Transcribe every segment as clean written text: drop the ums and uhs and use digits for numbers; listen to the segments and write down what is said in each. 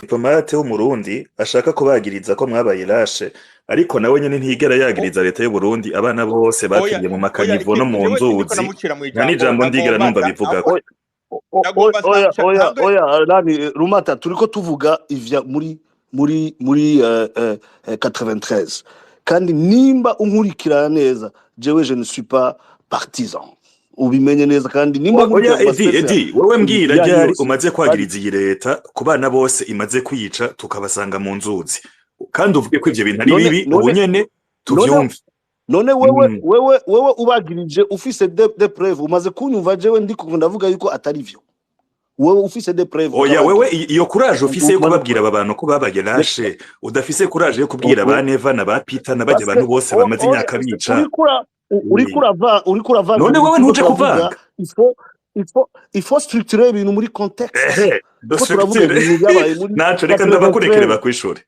Diplomate w'Umurundi ashaka kubagiriza ko mwabaye lâches, ariko nawe nyene ntiyigera yagiriza leta y'Uburundi abana bose Oya, bapfiriye mu oya, makanivo no mu jewe sindiko nzuzi. Namucira mu Nta ijambo. n'ijambo ndigera Nagomba numva bivugako. Nagomba Oya, oya, ntange. Oya, nani, Rumata, turiko tuvuga ivya muri 93, kandi nimba unkurikirana neza, jewe je ne suis pas partisan, ubimenye neza, kandi nimba Oya. nkurikirana Edi, amaspace Edi, wewe mbwira yanyu ryari yose umaze kandi kwagiriza iyi leta ku bana bose imaze kwica tukabasanga mu nzuzi, kandi uvuge ko ivyo bintu ari None bibi ubu none nyene none tuvyumve. None wewe wewe ubagirije ufise des preuves, umaze kunyumva jewe ndiko ndavuga yuko atari vyo, wewe ufise des preuves Oya, wewe ukabagira iyo courage ufise yo umaze kubabwira aba bantu ko babaye lâches, udafise courage yo kubwira ba Neva na ba Peter na barya Parce bantu bose bamaze imyaka bica. Uriko uravanga None ibintu wewe turiko ntuje turavuga. kuvanga. Il faut structurer ibintu muri contexte. Ehe. Ko turavuga Structure ibintu byabaye muri naco, reka ndabakurekere 93. bakwishure.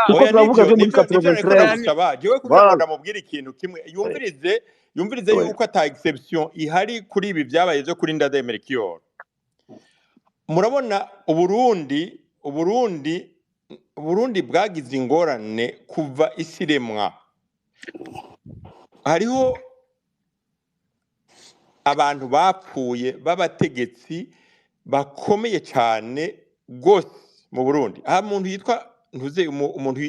Turiko Oya, turavuga nivyo byo muri nivyo nivyo nariko 93. ndagusaba jewe kugira ngo Voilà. ndamubwire ikintu kimwe, yumvirize yuko ata exception ihari kuri ibi byabaye byo kuri Ndadaye Melchior. Murabona Uburundi bwagize ingorane kuva isi iremwa. Hariho abantu bapfuye b'abategetsi bakomeye cyane rwose mu Burundi. Aha umuntu yitwa ntuze umuntu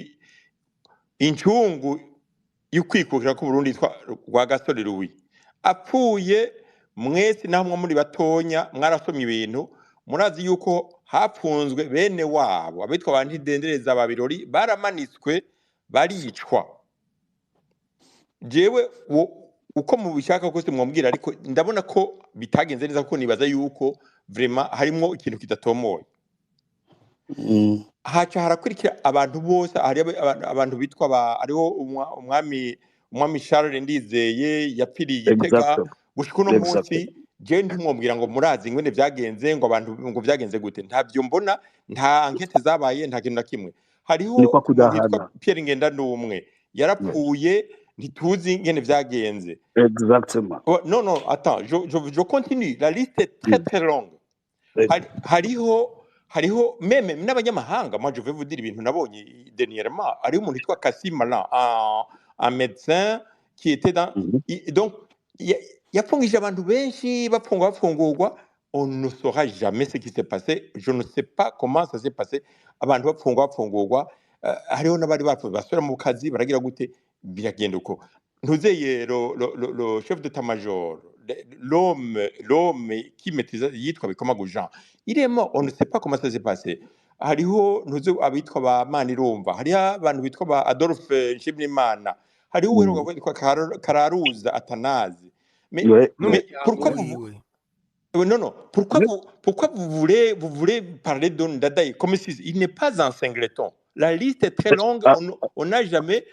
incungu y'ukwikukira k'Uburundi yitwa Rwagasore Louis apfuye, mwese naho mwo muri batonya mwarasomye ibintu, murazi yuko hapfunzwe bene wabo abitwa ba Ntidendereza, ba Birori, baramanitswe baricwa. Jewe uko mubishaka kose mwambwira, ariko ndabona ko bitagenze neza, kuko nibaza yuko vraiment harimwo ikintu kidatomoye. Haca harakurikira abantu bose, hari abantu bitwa ba, hariho umwami Charles Ndizeye yapfiriye Igitega. Gushika uno munsi jewe ntimwombwira ngo murazi ingene vyagenze, ngo abantu ngo vyagenze gute, ntavyo mbona, nta enquête zabaye, nta kintu na kimwe. Hariho Ni kwa umuntu yitwa kudahana. Pierre Ngendandumwe yarapfuye, ntituzi ingene vyagenze. Oh, non, non, attends, je continue, la liste est très très longue. Hariho même n'abanyamahanga. Moi, je vais vous dire ibintu nabonye dernièrement. Hariho umuntu yitwa Kassim Malan, un médecin qui était dans donc yapfungije abantu benshi, bapfungwa, bafungurwa, on ne saura jamais ce qui s'est passé, je ne sais pas comment ça s'est passé. Abantu bapfungwa, bafungurwa, hariho n'abari bapfuye basubira mu kazi, baragira gute, biragenda uko. Ntuzeye le chef d'état-major, l'homme qui maîtrisait, yitwa Bikomagu Jean, il est mort, on ne sait pas comment ça s'est passé. Hariho ntuzi abitwa ba Manirumva, hariho abantu bitwa ba Adolphe Nshimirimana, hariho uheruka kwitwa Kararuza Atanazi, mais mais N'umuryango pourquoi vous wiwe. Non, non. Pourquoi vous voulez parler de Ndadaye comme si il n'est pas un singleton? La liste est très longue. Ah, On n'a jamais.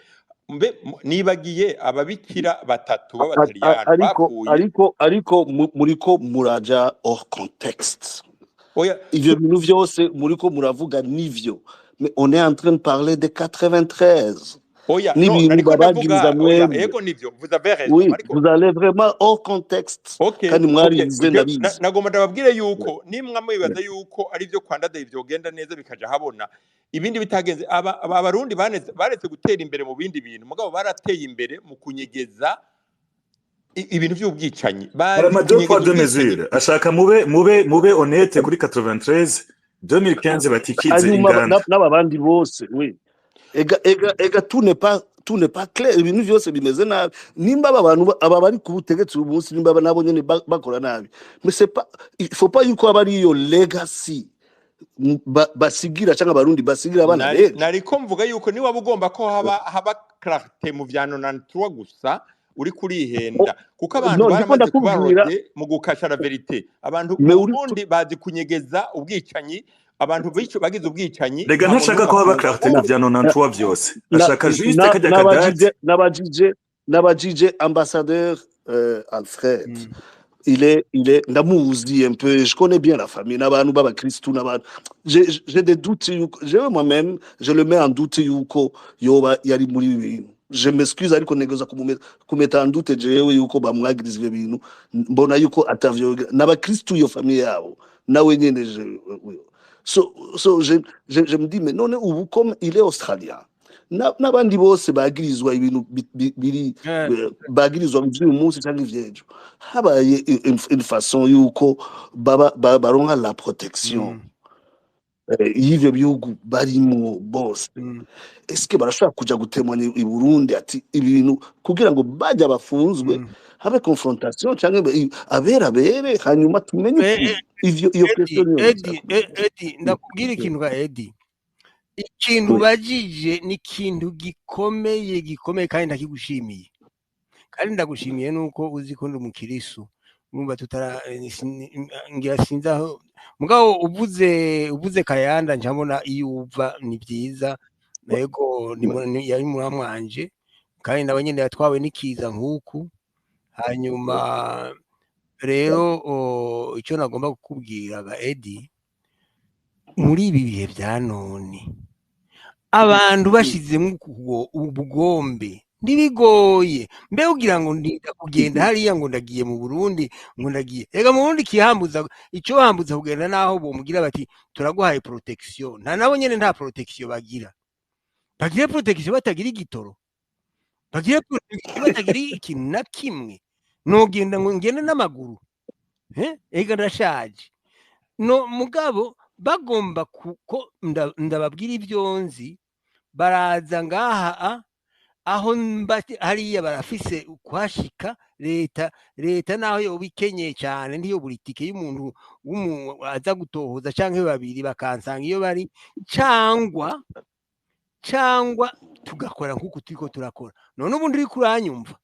Mbe nibagiye ababikira batatu b'Abataliyani ariko bapfuye. Ariko muriko muraja hors contexte. Oya. Ivyo bintu vyose muriko muravuga nivyo, mais on est en train de parler de 93 Oya, non, n'ibintu nariko babagiriza ndavuga, oya. mwebwe. Ego, nivyo, vous avez raison. Oui. Ariko Vous allez vraiment hors contexte kandi mwarize, ndabizi. Nagomba ndababwire yuko nimwa mwibaza yuko ari byo kwa Ndadaye vyogenda neza bikaja habona, ibindi bitagenze, Abarundi baretse gutera imbere mu bindi bintu, mugabo barateye imbere mu kunyegeza ibintu by'ubwicanyi. Hari Bazi ama deux kunyegeza poids deux ubwicanyi. mesures. Ashaka mube honnête kuri 93, 2015 batikize Hanyuma inganda. N'aba bandi bose, oui, ega tout n'est pas clair, ibintu vyose bimeze nabi. Nimba aba bantu aba bari ku butegetsi uyu munsi, nimba nabo nyene bakora nabi, mais c'est pas, il faut pas yuko aba ari iyo legacy basigira cyangwa Abarundi basigira abana b'ejo. Nariko mvuga yuko niba ugomba ko haba clarté mu vya 93 gusa, uri kurihenda, kuko abantu No, ndiko baramaze kuba ndakubwira rodés mu gukasha la vérité. Abantu Mais mu uri Burundi bazi kunyegeza ubwicanyi, abantu bico bagize ubwicanyi, Rega nta muntu ntashaka ko haba n'umwe clarté afungwa. mu vya 93 vyose, ashaka juste kajya kadate. Nabajije ambassadeur Alfred. Il est ndamuzi un peu, je connais bien la famille, n'abantu b'abakristu, n'abantu, j'ai des doutes yuko jewe moi-même je le mets en doute yuko yoba yari muri ibi bintu. Je m'excuse, ariko negeza kumeta en doute jewe yuko bamwagiriza ivyo bintu, mbona yuko atavyo n'abakristu, iyo famille yabo. Nawe nyene so je me dis, mais none ubu comme il est australien, n'abandi bose bagirizwa ibintu biri bagirizwa ivy'uyu munsi canke ivy'ejo, habaye une façon yuko baba baronka la protection y'ivyo bihugu barimwo bose, est-ce que barashobora kuja gutemanya i Burundi ati ibintu kugira ngo bajya bafunzwe, habe confrontation canke abera bere, hanyuma tumenye ukuri? Ivyo iyo Edi, question niyo Edi, nshaka. Edi, ndakubwira ikintu ga Edi. Ikintu ubajije ni ikintu gikomeye gikomeye, kandi ndakigushimiye. Kandi ndagushimiye nuko uzi ko ndi umukirisu. Urumva tutara ngira sinzi aho, mugabo uvuze Kayanda ncabona iyo uva ni byiza. Yego, yari muramwanje, kandi nawe nyene yatwawe n'ikiza nk'uku. Hanyuma rero icyo nagomba kukubwira ga Edi, muri ibi bihe bya none abantu bashizemo ubugombe ntibigoye. Mbe ugira ngo ndinda kugenda hariya, ngo ndagiye mu Burundi, ngo ndagiye ega mu Burundi, kihambuza icyo hambuza kugenda naho bomugira bati turaguhaye protection, nta nabo nyene nta protection bagira. Bagira protection batagira igitoro, bagira protection batagira ikintu na kimwe. Nogenda ngo ngende n'amaguru, ega ndashaje. No mugabo bagomba kuko ndababwira ibyo nzi, baraza ngaha aho mba hariya barafise kuhashika. Leta naho yoba ikenyeye cyane ntiyobura itike y'umuntu aza gutohoza canke babiri bakansanga iyo bari, cyangwa tugakora nk'uku turiko turakora none. Ubundi uriko uranyumva?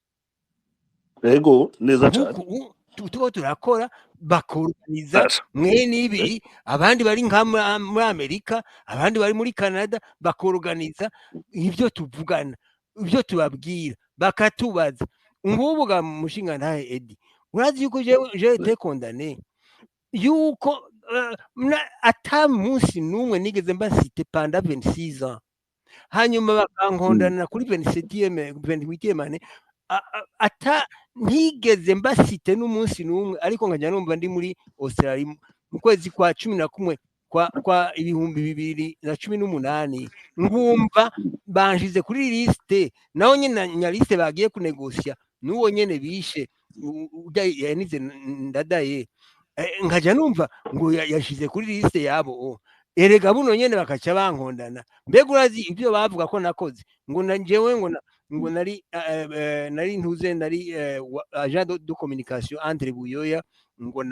Ego, neza cane. Nk'uku turiko turakora, bakorganiza Asha. mwene ibiri, abandi bari nka muri Amerika, abandi bari muri Canada, bakorganiza ibyo tuvugana, ibyo tubabwira, bakatubaza. Ngubu ga mushinga ntahe Edi, urazi yuko jewe j'ai été condamné, yuko ata munsi n'umwe nigeze mba cité pendant 26 ans, hanyuma bakankondana kuri 27e, 28e année, ata ntigeze mba cité n'umunsi n'umwe. Ariko nkajya numva ndi muri Australia mu kwezi kwa 11 kwa 2018, ngumva banshize kuri liste, naho nyine nya liste bagiye kunegosya n'uwo nyene bishe urya yanize Ndadaye. Nkaja numva ngo yashize kuri liste yabo. Erega buno nyene bakaca bankondana. Mbega urazi ibyo bavuga ko nakoze? Ngo na jewe ngo nari nari ntuze, nari agent de communication entre Buyoya ngo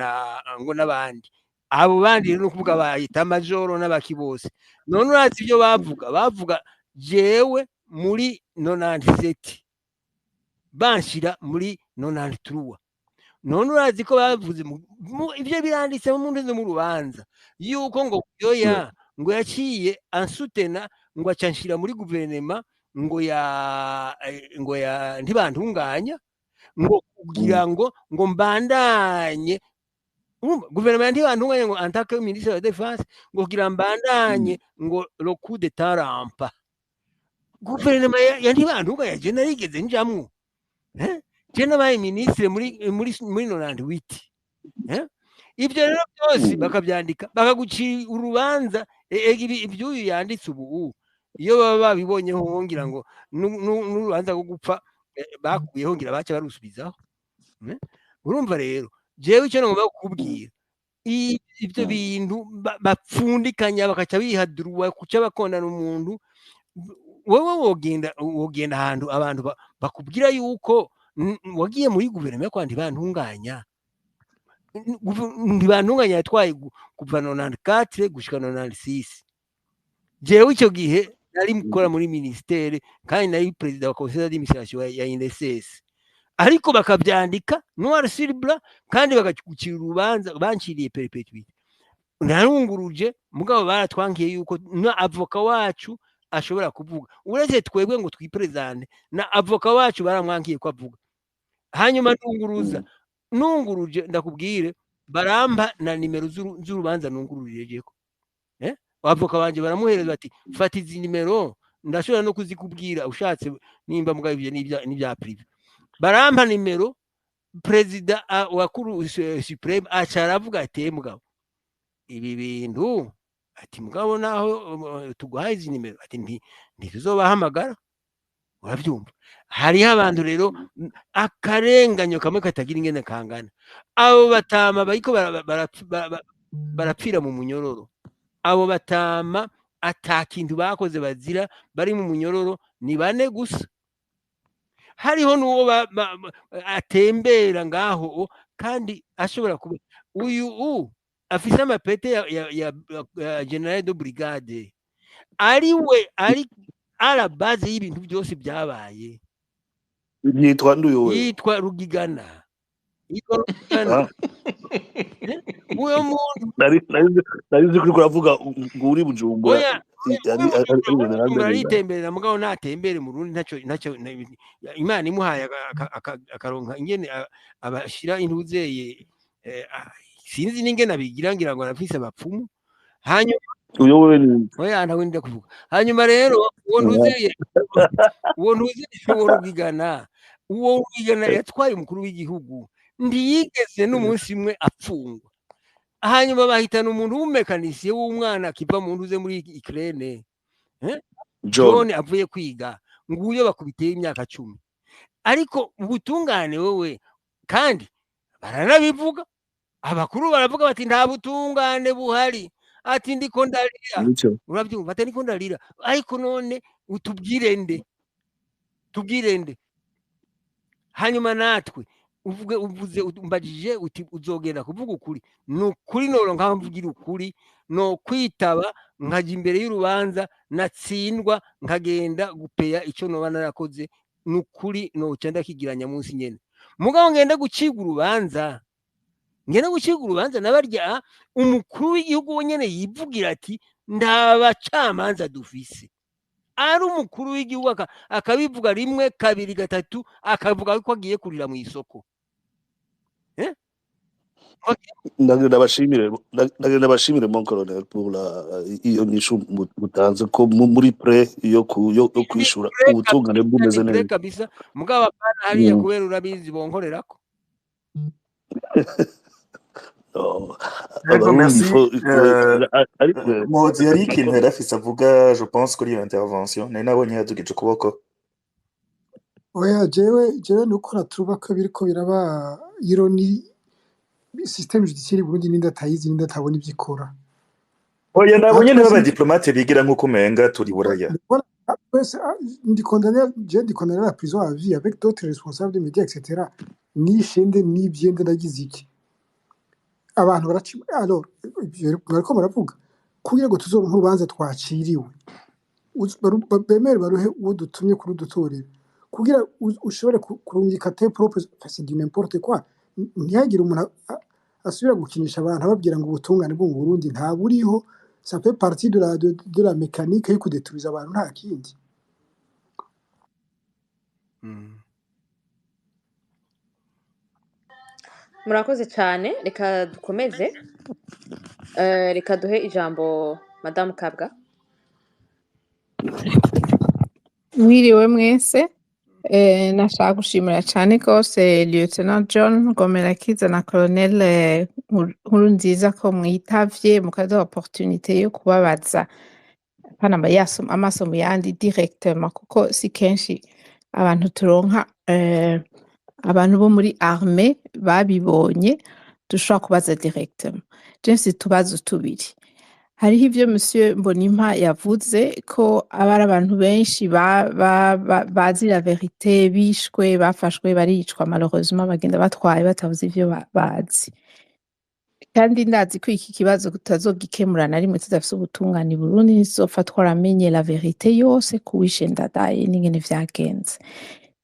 n'abandi. Abo bandi rero nukuvuga bayita majoro n'abaki bose. None urazi ibyo bavuga? Jewe muri 97 banshira muri 93. None urazi ko bavuze ibyo biranditse mu ntuze, mu rubanza, yuko ngo Buyoya ngo yaciye ansutena, ngo aca nshira muri guverinema ngo ya Ntibantunganya, ngo kugira ngo mbandanye. Urumva, guverinoma ya Ntibantunganya, ngo en tant que ministre de la défense, ngo kugira mbandanye ngo le coup d'état rampa. Guverinoma ya Ntibantunganya je narigeze njamwo, eh? Je nabaye ministre muri 98, eh? Ibyo rero byose bakabyandika, bakagucira urubanza. Iby'uyu yanditse ubu, iyo baba babibonyeho ngira ngo n'urubanza rwo gupfa bakuyeho ngira baca barusubizaho. Urumva rero jewe icyo nagomba kukubwira, ibyo bintu bapfundikanya bakaca bihadurwa kuca bakondana umuntu. Wowe wogenda ahantu abantu bakubwira yuko wagiye muri guverinoma yo kwa Ntibantunganya. Ntibantunganya yatwaye kuva 94 gushika 96. Jewe icyo gihe nari mukora muri ministere, kandi nari perezida wa conseil d'administration ya INSS, ariko bakabyandika noir sur blanc, kandi bakagucira urubanza. Banciriye perpétuité. Narunguruje, mugabo baratwankiye yuko na avocat wacu ashobora kuvuga. Uretse twebwe ngo twiprezante, na avocat wacu baramwankiye ko avuga. Hanyuma nunguruza, nunguruje, ndakubwire, barampa na nimero z'urubanza nungururijeko. Avocat wanje baramuhereza bati fata izi nimero, ndashobora no kuzikubwira ushatse nimba, mugabo ivyo n'ibya privé. Barampa nimero, perezida wa cour suprême aca aravuga ati mugabo Ibi bintu, ati mugabo naho tuguhaye izi nimero, ati ntituzobahamagara. Urabyumva, hariho abantu rero akarenganyo kamwe katagira ingene kangana. Abo batama bariko barapfira mu munyororo, abo batama ata kintu bakoze bazira, bari mu munyororo ni bane gusa. Hariho n'uwo atembera ngaho, kandi ashobora kuba uyu afise amapete ya général de brigade, ari we ari à la base y'ibintu byose byabaye. Yitwa nduyowe? Yitwa Rugigana, yitwa Rugigana. Ah. Eh? Uyo muntu Nari nzi ko uriko uravuga ngo uri Bujumbura. Oya. Ari general Bujumbura de brigade. Aritemberera, mugabo natembere mu Burundi, ntacyo Imana imuhaye akaronka ingene abashira intuzeye, sinzi n'ingene abigira, ngira ngo arafise abapfumu. Hanyuma Uyo wewe ni oya, ntawe ndida kuvuga. Hanyuma rero uwo ntuzeye, uwo ntuzeye, uwo Rugigana, uwo Rugigana yatwaye umukuru w'igihugu, ntiyigeze n'umunsi umwe apfungwa. Hanyuma bahitana umuntu w'umumekanisiye w'umwana akiva mu ntuze muri Ukraine, eh? John. John avuye kwiga, nguyo bakubiteye imyaka 10. Ariko ubutungane wewe, kandi baranabivuga, abakuru baravuga bati nta butungane buhari, ati ndiko ndarira. Nico. Urabyumva, ati ndiko ndarira. Ariko none utubwire nde, tubwire nde? Hanyuma natwe uvuge, uvuze, umbajije uti uzogenda kuvuga ukuri. Ni ukuri, noro nkaho mvugira ukuri, no kwitaba nkajya imbere y'urubanza, natsindwa nkagenda gupeya icyo noba narakoze. Ni ukuri, noca ndakigiranya munsi nyene. Mugabo ngenda gucibwa urubanza, ngenda gucibwa urubanza nabarya umukuru w'igihugu wenyene yivugira ati nta bacamanza dufise. Ari umukuru w'igihugu akabivuga rimwe, kabiri, gatatu, akavuga ko agiye kurira mu isoko, eh? Ndagenda bashimire, mon colonel, pour la iyo nyishu mutanze ko muri prêt yo Ni kwishura prêt ubutungane kabisa, bumeze ni prêt neza. kabisa. Mugabo apana hariya, kubera urabizi bonkorerako. Oh, Yego, Abarundi merci. il faut ariko Muhozi yari ikintu yari afise avuga, je pense, kuri iyo intervention nari nabonye yadugije ukuboko. Oya, jewe nuko natuba ko biriko biraba ironie. Système judiciaire y'u Burundi, ninde atayizi? Ninde atabona ivyo ikora? Oya, Aha nabonye twese n'abadiplomate bigira nk'uko umenga turi buraya. Voilà, twese, ndi condamné, je ndi condamné à la prison à vie avec d'autres responsables des médias, etc. Nishe nde? Nibye nde? Nagize iki? Abantu baraci. Alors ivyo mwariko muravuga, kugira ngo tuzoronke urubanza twaciriwe, bemere baruhe uwo dutumye kurudutorera, kugira ushobore kurungika tes propres, c'est du n'importe quoi. Ntihagire umuntu asubira gukinisha abantu ababwira ngo ubutungane bwo mu Burundi nta buriho. Ça fait partie de la mécanique yo kudeturiza abantu, nta kindi. Murakoze cyane. Reka dukomeze. Reka duhe ijambo Madamu Kabwa. Mwiriwe mwese. Nashaka gushimira cyane rwose Lieutenant John Gomerakiza na Colonel Nkurunziza ko mwitavye mukaduha opportunité yo kubabaza pana amaso mu yandi directement, kuko si kenshi abantu turonka abantu bo muri armée babibonye dushobora kubaza directement. Je mfise utubazo tubiri. Hariho ivyo Monsieur Mbonimpa yavuze ko aba ari abantu benshi bazi la vérité bishwe, bafashwe, baricwa malheureusement, bagenda batwaye batavuze ivyo bazi. Kandi ndazi ko iki kibazo tutazogikemura na rimwe tudafise ubutungane i Burundi. Ntituzopfa twaramenye la vérité yose kuwishe Ndadaye n'ingene vyagenze.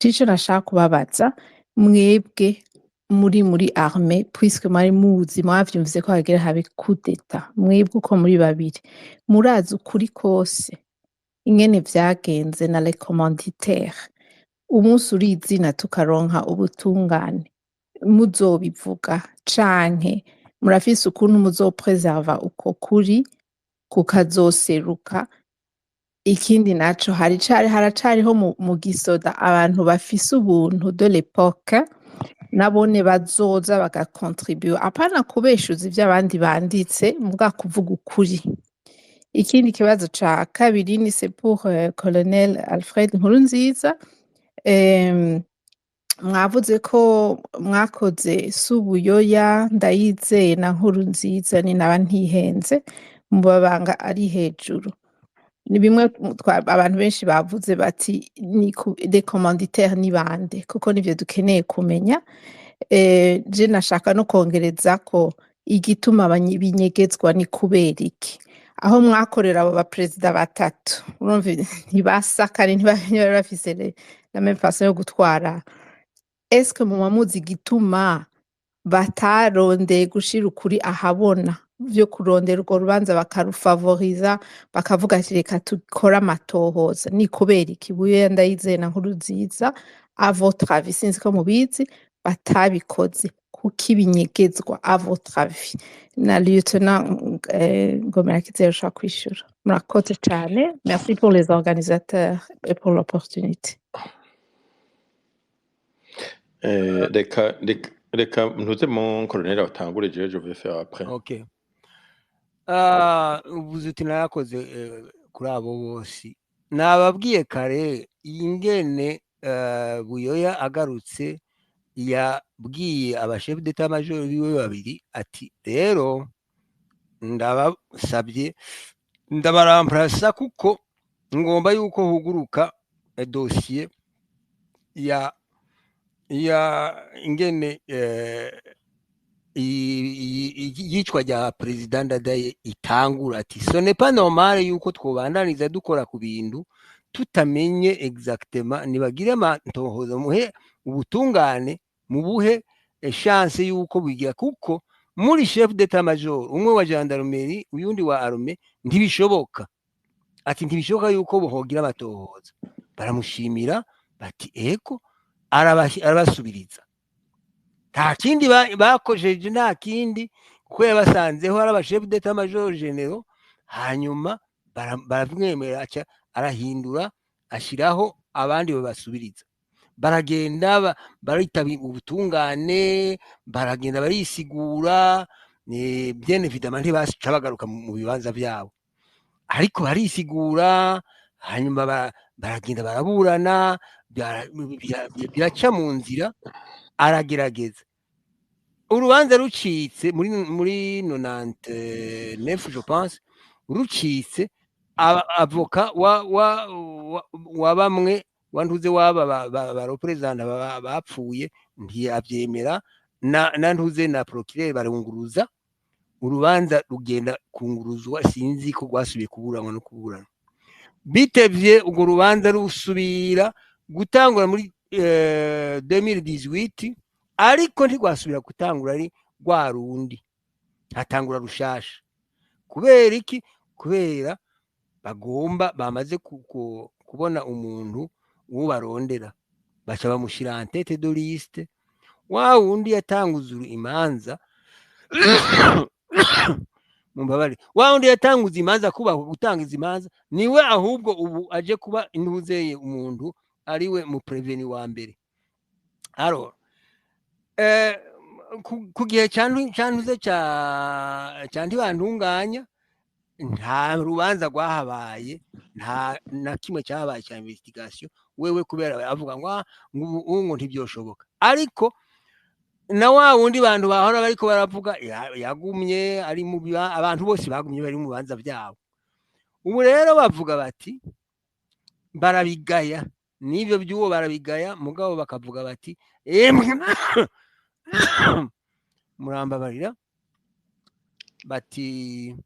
Ico nashaka kubabaza mwebwe muri armée, puisque mwari muzi, mwavyumvise ko hagira habe coup d'état, mwebwe uko muri babiri murazi ukuri kose ingene vyagenze na les commanditaires, umunsi urizina tukaronka ubutungane, muzobivuga canke murafise ukuntu muzopreserva uko kuri kukazoseruka? Ikindi naco, hari haracariho mu gisoda abantu bafise ubuntu de l'époque. Nabone bazoza bagakontribuwa, apana kubeshuza ivyo abandi banditse, muga kuvuga ukuri. Ikindi kibazo ca kabiri ni c'est pour Colonel Alfred Nkurunziza. Mwavuze ko mwakoze Subuyoya, Ndayizeye na Nkurunziza, ni naba ntihenze, mu mabanga ari hejuru. Ni bimwe abantu benshi bavuze bati ni les commanditaires ni bande, kuko nivyo dukeneye kumenya. Je nashaka no kongereza ko igituma binyegezwa ni kubera iki? Aho mwakorera abo baperezida batatu, urumva ntibasa kandi ntibari bafise la même façon yo gutwara. Est-ce que muba muzi igituma batarondeye gushira ukuri ahabona, vyo kurondera urwo rubanza bakarufavoriza, bakavuga ati reka dukore amatohoza? Ni kubera iki Buyoya, Ndayizeye na Nkurunziza, à votre avis, sinzi ko mubizi, batabikoze? Kuki binyegezwa, à votre avis? Na Lieutenant Ngomirakiza yoshobora kwishura. Murakoze cane, merci pour les organisateurs et pour l'opportunité. Reka ntuze mon colonel atangure, jewe je vais faire après. Okay. Ah, uvuze uti narakoze kuri abo bose. Nababwiye kare ingene Buyoya agarutse yabwiye abachef d'état major biwe babiri ati rero ndabasabye ndabaramplasa kuko ngomba yuko huguruka dosiye ya ingene iyicwa rya perezida Ndadaye itangura, ati ce n'est pas normal yuko twobandaniza dukora ku bintu tutamenye exactement. Nibagire amatohoza, muhe ubutungane, mubuhe chance yuko bigira, kuko muri chef d'état major umwe wa gendarmerie, uyundi wa armée, ntibishoboka. Ati ntibishoboka yuko bohogira amatohoza. Baramushimira bati ego, arabasubiriza. Nta kindi bakojeje, nta kindi, kuko yabasanzeho ari abachef d'état major généraux. Hanyuma baramwemera, aca arahindura, ashiraho abandi babasubiriza. Baragenda baritaba ubutungane, baragenda barisigura. Bien évidemment ntibaca bagaruka mu bibanza vyabo, ariko barisigura. Hanyuma baragenda baraburana, biraca mu nzira, aragerageza. Urubanza rucitse muri 99, je pense, rucitse, avocat wa bamwe wa ntuze waba ba représentant bapfuye ntiyavyemera, na ntuze na procureur barunguruza urubanza, rugenda kunguruzwa. Sinzi ko rwasubiye kuburanwa no kuburanwa. Bitevye urwo rubanza rusubira gutangura muri 2018, ariko ntirwasubira gutangura ari rwa rundi, hatangura rushasha. Kubera iki? Kubera bagomba bamaze kubona umuntu uwo barondera, baca bamushyira en tête de liste, wa wundi yatanguza imanza, mumbabarire, wa wundi yatanguza imanza, kubahwa gutanga izi imanza, niwe ahubwo ubu aje kuba intuzeye umuntu ariwe mu prévenu wa mbere. Alors ku gihe cantuze ca Ntibantunganya nta rubanza rwahabaye, nta na kimwe cyahabaye cya investigation. Wewe kubera avuga ngo "Ah, ngo ubu ngo ntibyoshoboka", ariko na wa wundi bantu bahora bariko baravuga yagumye ari mu abantu bose bagumye bari mu bibanza byabo. Ubu rero bavuga bati barabigaya n'ibyo by'uwo barabigaya, mugabo bakavuga bati emwe, murambabarira, bati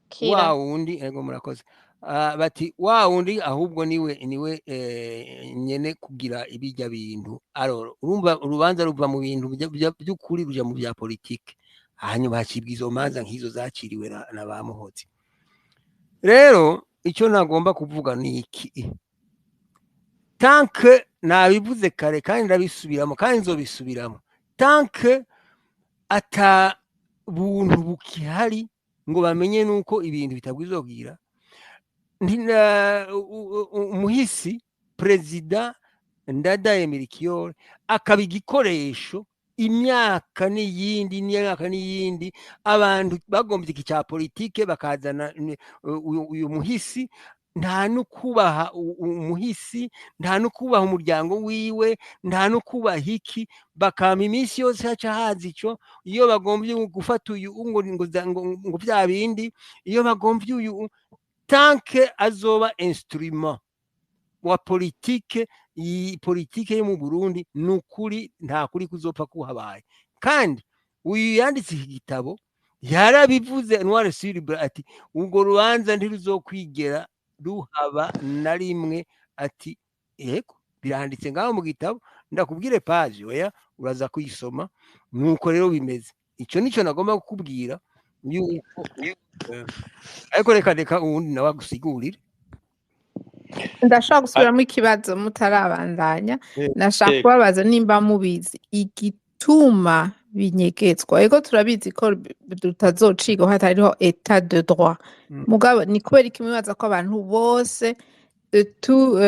Kira. Wa wundi, ego murakoze. Bati wa wundi ahubwo niwe nyene kugira ibijya bintu. Alors urumva urubanza ruva mu bintu by'ukuri ruja mu bya politike, hanyuma hacibwa izo manza nk'izo zakiriwe na ba Muhozi. Rero icyo nagomba kuvuga ni iki: tant que, nabivuze kare kandi ndabisubiramo kandi nzobisubiramo, tant que ata buntu bukihari ngo bamenye nuko ibintu bitabwizogira, umuhisi perezida Ndadaye Melchior akaba igikoresho imyaka n'iyindi, n'imyaka n'iyindi. Abantu bagombye iki cya politike bakazana uyu muhisi, nta no kubaha umuhisi, nta no kubaha umuryango wiwe, nta no kubaha iki. Bakama iminsi yose haca haza ico. Iyo bagombye gufata uyu ngo bya bindi, iyo bagombye uyu, tant que azoba instrument wa politike, iyi politike yo mu Burundi, ni ukuri nta kuri kuzopfa kuhabaye. Kandi uyu yanditse iki gitabo yarabivuze noir sur blanc, ati urwo rubanza ntiruzokwigera ruhaba na rimwe. Ati yego, biranditse ngaho mu gitabo, ndakubwire page, oya, uraza kuyisoma. Nuko rero bimeze, ico nico nagomba kukubwira yuko ariko reka uwundi nawe agusigurire. Ndashobora gusubiramo ikibazo mutarabandanya? Nashaka kubabaza nimba mubizi igituma binyegetswa. Ego, turabizi ko tutazociga hatariho état de droit. Mugabo ni kubera iki mwibaza ko abantu bose de tout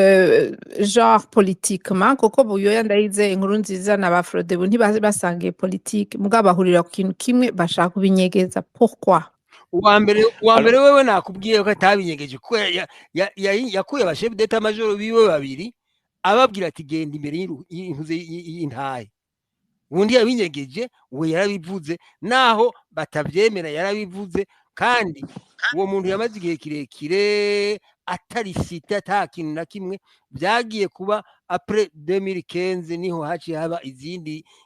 genre politiquement, kuko Buyoya, Ndayize, inkuru nziza na ba Frodebu ntibazi basangiye politique, mugabo bahurira ku kintu kimwe, bashaka kubinyegeza? Pourquoi? Uwa mbere wewe nakubwiye ko atabinyegeje, kuko yakuye aba chef d'état major biwe babiri, ababwira ati genda imbere y'intuze y'intahe. Ubundi yabinyegeje? We yarabivuze, naho batavyemera yarabivuze. Kandi uwo muntu yamaze igihe kirekire atari cité, ata kintu na kimwe. Byagiye kuba après 2015, niho haciye haba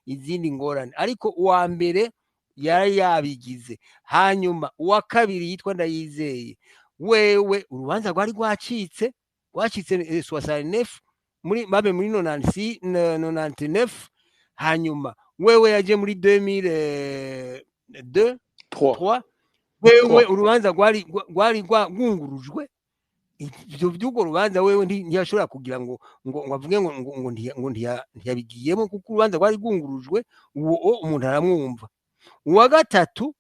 izindi ngorane. Ariko uwa mbere yari yabigize. Hanyuma uwa kabiri yitwa Ndayizeye, wewe urubanza rwari rwacitse 69 muri babe muri 96, 99. Hanyuma wewe yaje muri 2002. 3. 3. Wewe 3. urubanza rwari rwungurujwe. Ivyo by'urwo rubanza wewe ntiyashobora kugira ngo avuge ngo ntiyabigiyemo, kuko urubanza rwari rwungurujwe. Uwo umuntu aramwumva. Uwa gatatu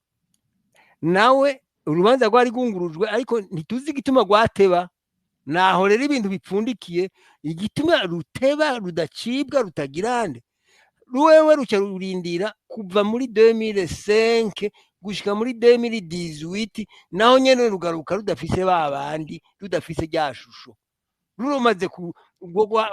nawe urubanza rwari rwungurujwe, ariko ntituzi igituma rwateba. Naho rero ibintu bipfundikiye, igituma ruteba, rudacibwa, rutagirande, ruwewe ruca rurindira kuva muri 2005 gushika muri 2018, naho nyene rugaruka rudafise ba bandi, rudafise rya shusho rurumaze ku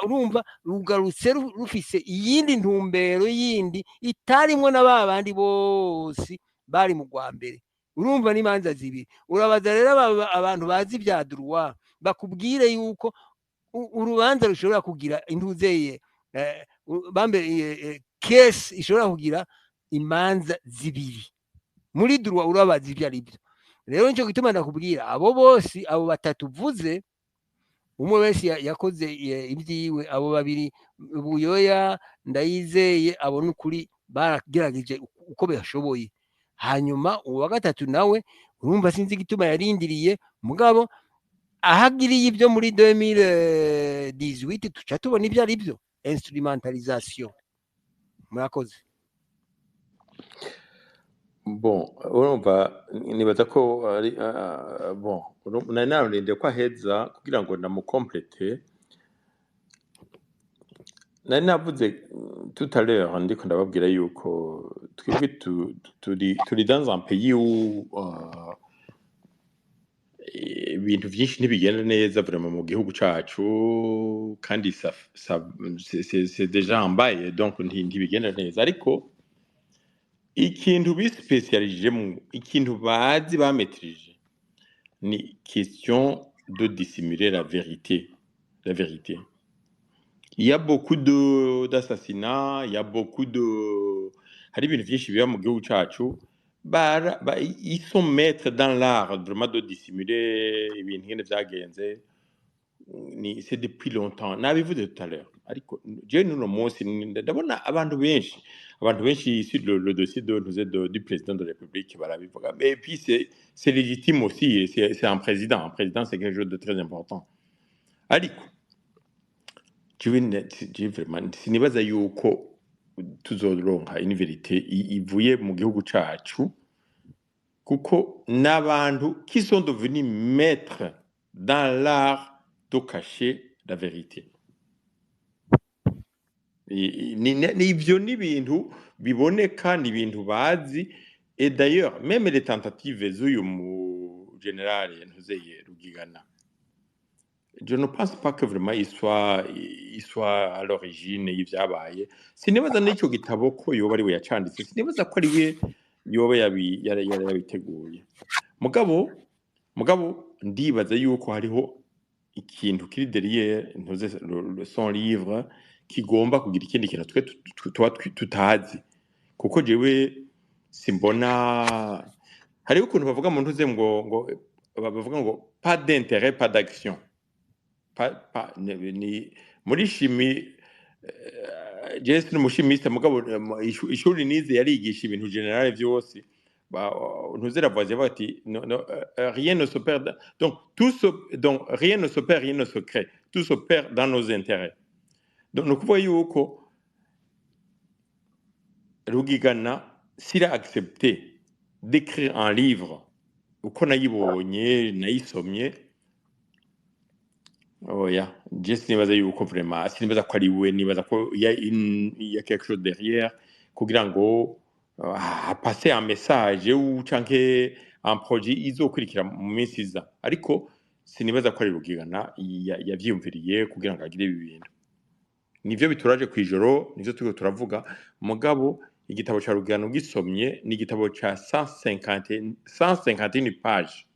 urumva rugarutse rufise iyindi ntumbero yindi itarimwo na ba bandi bose bari mu rwa mbere. Urumva n'imanza zibiri. Urabaza rero abantu bazi ibya droit, bakubwire yuko urubanza rushobora kugira intuzeye bambe case ishobora kugira imanza zibiri muri droit. Urabaza ibyo ari byo. Rero nicyo gituma ndakubwira, abo bose, abo batatu uvuze, umwe wese yakoze ibyiwe. Abo babiri, Buyoya, Ndayizeye, abo n'ukuri baragerageje uko bashoboye. Hanyuma uwa gatatu nawe urumva sinzi igituma yarindiriye, mugabo ahagiriye ibyo muri 2018 tuca tubona ibyo ari byo, instrumentalisation. Murakoze. Bon, urumva nibaza ko ari bon, nari narindiriye ko aheza kugira ngo ndamukomplete. Nari navuze tout à l'heure, ndiko ndababwira yuko twebwe turi dans un pays où ibintu vyinshi ntibigenda neza vraiment mu gihugu cacu, kandi ça c'est déjà un bail, donc ntibigenda neza. Ariko ikintu bispecialijemwo, ikintu bazi bametrije, ni question de dissimuler la vérité, la vérité. Il y a beaucoup de d'assassinats, il y a beaucoup de, hari ibintu vyinshi biba mu gihugu cacu. Ils sont maîtres dans l'art vraiment de dissimuler ibintu ingene vyagenze. Ni c'est depuis longtemps, nabivuze tout à l'heure. Ariko jewe n'uno munsi ndabona abantu benshi sur le dossier du président de la République barabivuga. Mais puis c'est légitime aussi, et c'est un président, un président, c'est quelque chose de très important. Ariko jewe vraiment sinibaza yuko tuzoronka une vérité ivuye mu gihugu cacu, kuko n'abantu qui sont devenus maîtres dans l'art de cacher la vérité. Ivyo ni ibintu biboneka, ni ibintu bazi. Et d'ailleurs, même les tentatives z'uyu mu général ntuzeye Rugigana, je ne pense pas que vraiment il soit à l'origine y'ivyabaye. Sinibaza n'ico gitabo ko yoba ari we yacanditse, sinibaza ko ari we yoba yabiteguye. Mugabo ndibaza yuko hariho ikintu kiri derrière ntuze son livre, kigomba kugira ikindi kintu twe tuba tutazi, kuko jewe simbona. Hariho ukuntu bavuga mu ntuze ngo bavuga ngo "pas d'intérêt, pas d'action". Pas, ni muri chimie, jewe sindi umu chimiste, mugabo ishuri nize yarigisha ibintu général vyose. Ntuze Lavoisier avuga ati: "No, no, rien ne s'opère donc tout se, donc rien ne s'opère, rien ne se crée, tout s'opère dans nos intérêts." Donc ni ukuvuga yuko Rugigana, s'il a accepté d'écrire un livre, uko nayibonye, nayisomye, oya, je sinibaza yuko vraiment, sinibaza ko ari we. Nibaza ko il y a quelque chose derrière kugira ngo passe un message ou canke un projet izokurikira mu minsi iza. Ariko sinibaza ko ari Rugigana yavyiyumviriye kugira ngo agire ibi bintu. Nivyo bituraje kw'ijoro, nivyo turiko turavuga. Mugabo igitabo ca Rugigana ugisomye, ni igitabo ca 150, 151 page.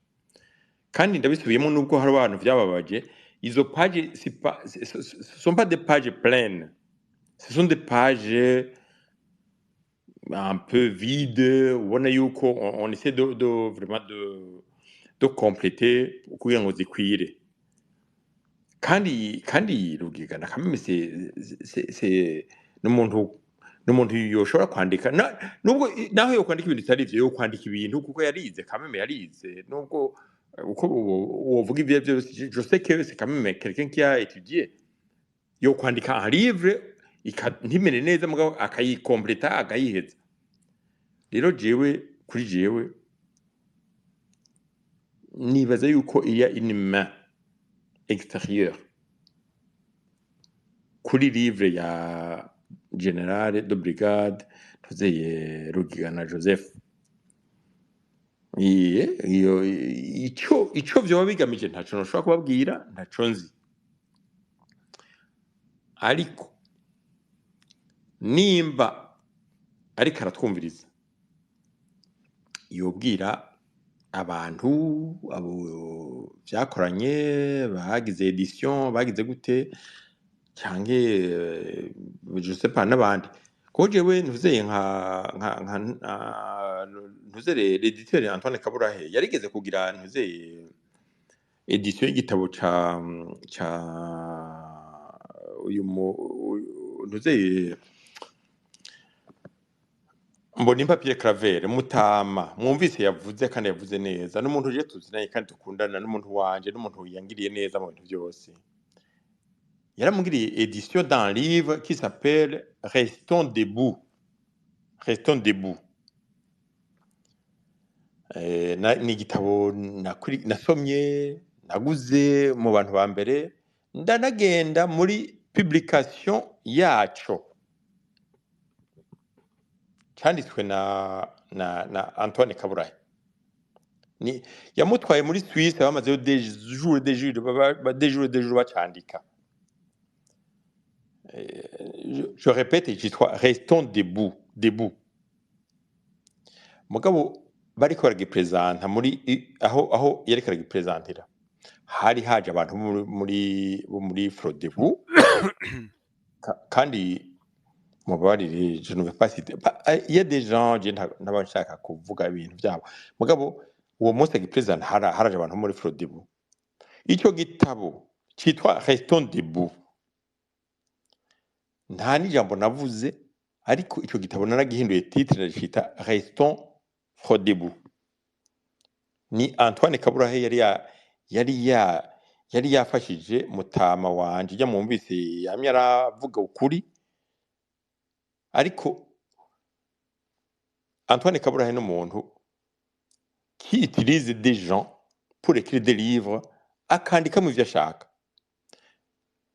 Kandi ndabisubiyemo, nubwo hari abantu vyababaje, izo page, c'est pas, ce sont pas des pages pleines, ce sont des pages un peu vides. Ubona yuko on essaie de vraiment de compléter kugira ngo zikwire. Kandi Rugigana quand même, c'est n'umuntu yoshobora kwandika nubwo naho yokwandika ibintu bitari ivyo, yokwandika ibintu kuko yarize quand même, yarize. Nubwo uko wovuga ivyo vyose, je sais que c'est quand même quelqu'un qui a étudié. Yokwandika un livre ntimere neza, mugabo akayikompleta, akayiheza. Rero jewe, kuri jewe, nibaza yuko il y a une main extérieure kuri livre ya général de brigade tuzeye Rugigana Joseph. Iye, iyo ico vyoba bigamije, ntaco noshobora kubabwira, ntaco nzi. Ariko nimba ariko aratwumviriza, yobwira abantu abo vyakoranye, bagize édition, bagize gute, canke je sais pas, n'abandi. Kuko jewe ntuzeye nka ntuzere l'éditeur Antoine Kaburahe yarigeze kugira ntuzeye édition y'igitabo ca uyu ntuzeye Mbonimpa Pierre Claver Mutama, mwumvise yavuze, kandi yavuze neza, n'umuntu uje tuzinanye kandi dukundana, n'umuntu wanje, n'umuntu yangiriye neza mu bintu byose. Yaramugiriye édition d'un livre qui s'appelle Restons debout, Restons debout. Ni igitabo nasomye, naguze mu bantu ba mbere, ndanagenda muri publication yaco, canditswe na Antoine Kaburahe. Ni yamutwaye muri Suisse, bamazeyo des jours, des jours, des jours, des jours bacandika. Je répète, cyitwa Restons debout, debout. Mugabo bariko baragipresenta muri aho yariko aragipresentera, hari haje abantu bo muri Frodebu. Kandi mubabarire, je ne vais pas citer. Il y a des gens, je ntaba nshaka kuvuga ibintu byabo, mugabo uwo munsi agipresenta haraje abantu bo muri Frodebu. Ico gitabo cyitwa Restons debout, nta n'ijambo navuze, ariko ico gitabo naragihinduye titre, ndacita Restons Frodebu. Ni Antoine Kaburahe yari yafashije mutama wanje ujya mwumvise yamye aravuga ukuri. Ariko Antoine Kaburahe n'umuntu qui utilise des gens pour écrire des livres, akandikamo ivyo ashaka.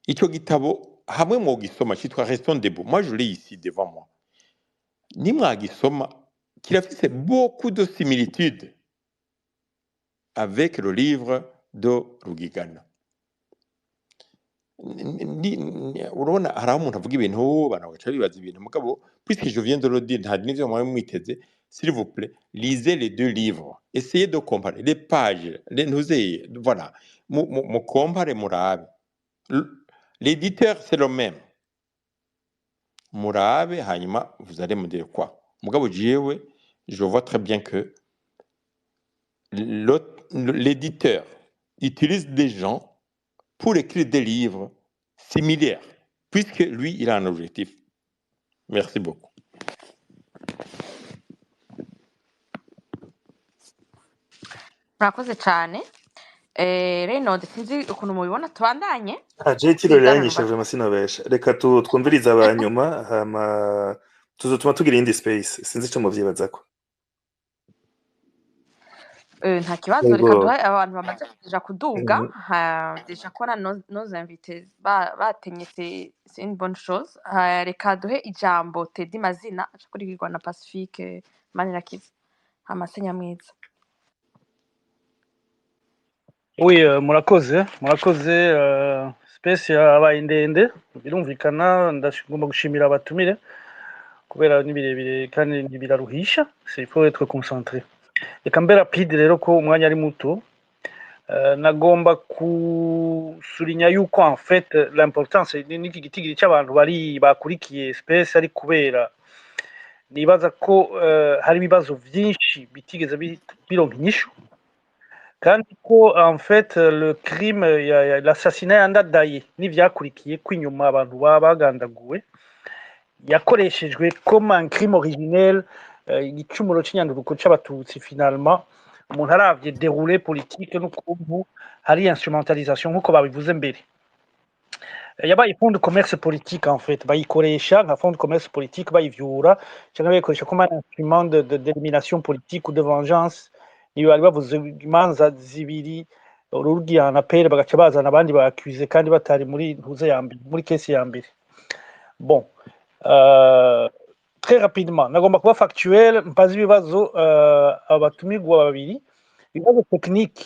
Ico gitabo Hamwe mwogisoma cyitwa Restons debout, moi je l'ai ici devant moi, nimwagisoma kirafise beaucoup de similitudes avec le livre de Rugigana. Urabona hari aho umuntu avuga ibintu, abantu bagaca bibaza ibintu, mugabo puisque je viens de le dire, nta n'ivyo mwari mwiteze. S'il vous plaît, lisez les deux livres, essayez de comparer les pages, les ntuzeye, voilà, mu compare, murabe. L'éditeur, c'est le même. Murabe, hanyuma vous allez me dire quoi. Mugabo jewe je vois très bien que l'éditeur utilise des gens pour écrire des livres similaires, puisque lui, il a un objectif. Merci beaucoup. Murakoze cyane. Reynold, sinzi ukuntu mubibona, tubandanye. Ah, JT Sinzi riranyishe abantu vraiment, sinabesha. Reka twumvirize abanyuma, hama tuzotuma tugira iyindi space. Sinzi ico muvyibazako. Nta kibazo, reka Yego. duhe abantu bamaze kuja kuduga. Déjà kubona nos invités batenye, c'est une bonne chose. Reka duhe ijambo Teddy Mazina aca kurikirwa na Pacifique Manirakiza. Hama se Nyamwiza. Oui, murakoze, murakoze. Space yabaye ndende, birumvikana. Ndagomba gushimira abatumire kubera ni birebire kandi ntibiraruhisha, c'est il faut être concentré. Reka mbe rapide rero ko umwanya ari muto. Nagomba kusurinya yuko en fait l'importance n'iki gitigiri cy'abantu bari bakurikiye space ari kubera nibaza ko hari ibibazo byinshi bitigeze bironka inyishu, kandi ko en fait le crime ya l'assassinat ya Ndadaye n'ivyakurikiye ko inyuma abantu baba bagandaguwe yakoreshejwe comme un crime originel, igicumuro c'inyanduruko c'abatutsi. Finalement umuntu aravye déroulé politique n'ukuntu hari instrumentalisation nk'uko babivuze mbere, yabaye fond de commerce politique. En fait bayikoresha nka fond de commerce politique, bayivyura cyangwa bayikoresha comme un instrument de d'élimination politique ou de vengeance. Niyo bari bavuze imanza zibiri, urugiye en appel bagaca bazana abandi ba accusé kandi batari muri ntuze ya mbere, muri case ya mbere. Bon, très rapidement nagomba kuba factuel, mbaze ibibazo abatumirwa babiri, ibibazo technique.